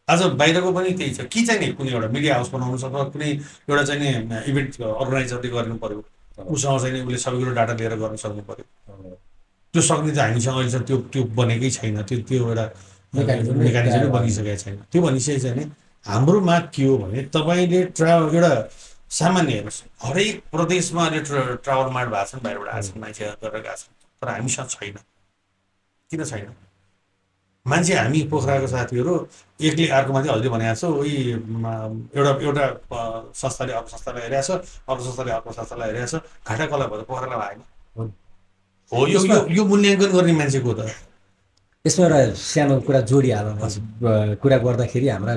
आज बाहिरको पनि त्यही छ कि चाहिँ नि कुनै एउटा मिडिया हाउस बनाउनु सक्छ, कुनै एउटा चाहिँ नि इभेन्ट अर्गनाइजरले गर्नु पऱ्यो, उसँग चाहिँ नि उसले सबै कुरो डाटा लिएर गर्न सक्नु पऱ्यो। त्यो सक्ने चाहिँ हामीसँग अहिले त्यो बनेकै छैन, त्यो एउटा मेकानिजमै बनिसकेको छैन। त्यो भनिसकेको चाहिँ नि हाम्रो माग के हो भने तपाईँले एउटा सामान्य हेर्नुहोस्, हरेक प्रदेशमा अहिले ट्राभल मार्ट भएको छन्, बाहिरबाट आएको छन् मान्छेहरू गरेर गएको छन्, तर हामीसँग छैन। किन छैन? मान्छे हामी पोखराको साथीहरू एकले अर्को माथि हल्दी भनेको छ उही एउटा संस्थाले अर्को संस्थालाई हेरेको छ, अर्को संस्थाले अर्को संस्थालाई हेरेको छ, घाटा कसलाई भयो त पोखरालाई भएन हो। यो यो यो मूल्याङ्कन गर्ने मान्छे को त? यसमा एउटा सानो कुरा जोडिहालौँ कुरा गर्दाखेरि हाम्रा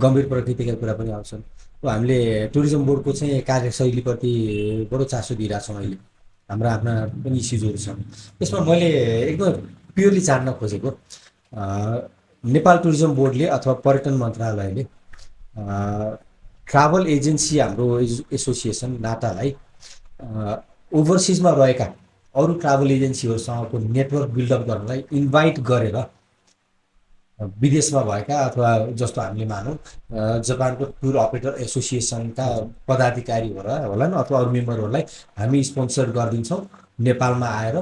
गम्भीर प्रकृतिका कुरा पनि आउँछन्। हामीले टुरिज्म बोर्डको चाहिँ कार्यशैलीप्रति बडो चासो दिइरहेछौँ अहिले, हाम्रा आफ्ना पनि इस्युजहरू छन्। यसमा मैले एकदम प्योरली जान्न खोजेको नेपाल टुरिज्म बोर्डले अथवा पर्यटन मन्त्रालयले ट्राभल एजेन्सी हाम्रो एसोसिएसन नाटालाई ओभरसिजमा रहेका अरू ट्राभल एजेन्सीहरूसँगको नेटवर्क बिल्डअप गर्नलाई इन्भाइट गरेर विदेशमा भएका अथवा जस्तो हामीले मानौँ जापानको टुर अपरेटर एसोसिएसनका पदाधिकारीहरू होलान् अथवा अरू मेम्बरहरूलाई हामी स्पोन्सर गरिदिन्छौँ, नेपालमा आएर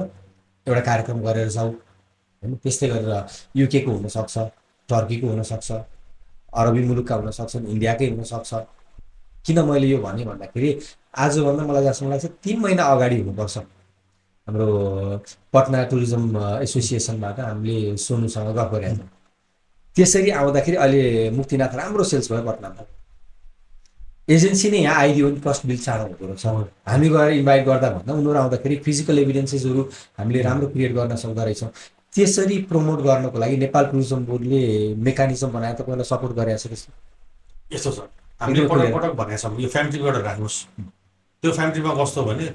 एउटा कार्यक्रम गरेर जाऊ होइन। त्यस्तै गरेर युकेको हुनसक्छ, टर्कीको हुनसक्छ, अरबी मुलुकका हुन सक्छन्, इन्डियाकै हुनसक्छ। किन मैले यो भने भन्दाखेरि आजभन्दा मलाई जहाँसम्म लाग्छ 3 महिना अगाडि हुनुपर्छ हाम्रो पटना टुरिज्म एसोसिएसनबाट हामीले सोनुसँग गफ गरेका थियौँ। त्यसरी आउँदाखेरि अहिले मुक्तिनाथ राम्रो सेल्स भयो पटनामा। एजेन्सी नै यहाँ आइदियो भने कस्ट बिल चाँडो हुँदो रहेछ। हामी गएर इन्भाइट गर्दा भन्दा उनीहरू आउँदाखेरि फिजिकल एभिडेन्सेसहरू हामीले राम्रो क्रिएट गर्न सक्दो रहेछौँ। त्यसरी प्रमोट गर्नको लागि नेपाल टुरिज्म बोर्डले मेकानिजम बनाएर तपाईँलाई सपोर्ट गरेको छ त्यस्तो? यस्तो छ, हामीले पटक पटक भनेको छौँ यो फ्यामिली ट्रिप एउटा राख्नुहोस्। त्यो फ्यामिली ट्रिपमा कस्तो भने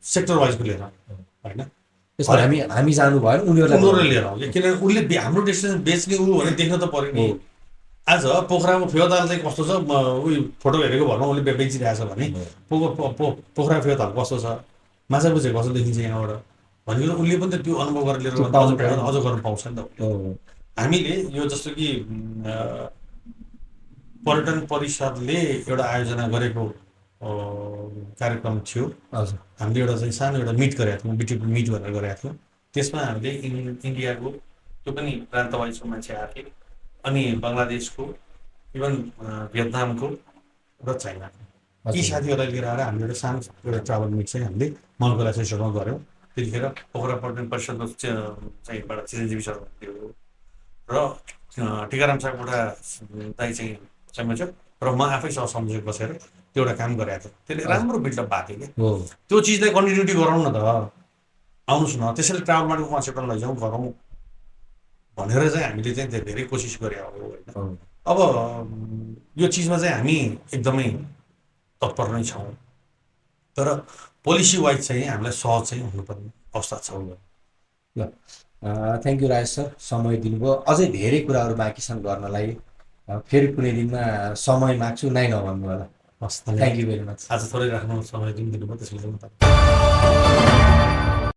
सेक्टर वाइजको लिएर होइन, त्यसमा हामी जानु भएन, उनीहरूले लिएर आउँछ। किनभने उसले हाम्रो डेस्टिनेसन बेच्ने ऊ भने देख्न त पऱ्यो नि। आज पोखराको फेवाताल चाहिँ कस्तो छ, उयो फोटो हेरेको भरमा उसले बेचिरहेको छ भने पोखरा फेवाताल कस्तो छ, माछा बुझे कस्तो देखिन्छ यहाँबाट भनेको उसले पनि त त्यो अनुभव गरेर लिएर अझ गर्न पाउँछ नि त। हामीले यो जस्तो कि पर्यटन परिषदले एउटा आयोजना गरेको कार्यक्रम थियो। हजुर, हामीले एउटा चाहिँ सानो एउटा मिट गरेका थियौँ, बिटिपी मिट भनेर गरेका थियौँ। त्यसमा हामीले इन्डियाको त्यो पनि प्रान्त वाइजको मान्छे आएको थियो, अनि बङ्गलादेशको, इभन भियतनामको र चाइनाको यी साथीहरूलाई लिएर आएर हामीले एउटा सानो एउटा ट्राभल मिट चाहिँ हामीले मलकोला सेसनमा गऱ्यौँ। त्यतिखेर पोखरा पर्यटन परिषदको चाहिँबाट चिरञ्जीवी सर थियो र टिकाराम सापकोटा दाई चाहिँ संयोजक र म आफैसँग संयोजक बसेर त्यो एउटा काम गरेको थियो। त्यसले राम्रो बिल्डअप भएको थियो कि त्यो चिजलाई कन्टिन्युटी गराउँ न त, आउनुहोस् न, त्यसैले ट्राभल मार्केटको कन्सेप्टमा लैजाउँ गरौँ भनेर चाहिँ हामीले चाहिँ धेरै कोसिस गरे हो होइन। अब यो चिजमा चाहिँ हामी एकदमै तत्पर नै छौँ, तर पोलिसी वाइज चाहिँ हामीलाई सहज चाहिँ हुनुपर्ने अवस्था छ। ल थ्याङ्क यू राजेश सर, समय दिनुभयो। अझै धेरै कुराहरू बाँकी छन् गर्नलाई, फेरि कुनै दिनमा समय माग्छु, नै नभन्नु होला। हस्, थ्याङ्क यू भेरी मच। आज थोरै राख्नु समय दिनुभयो त्यसले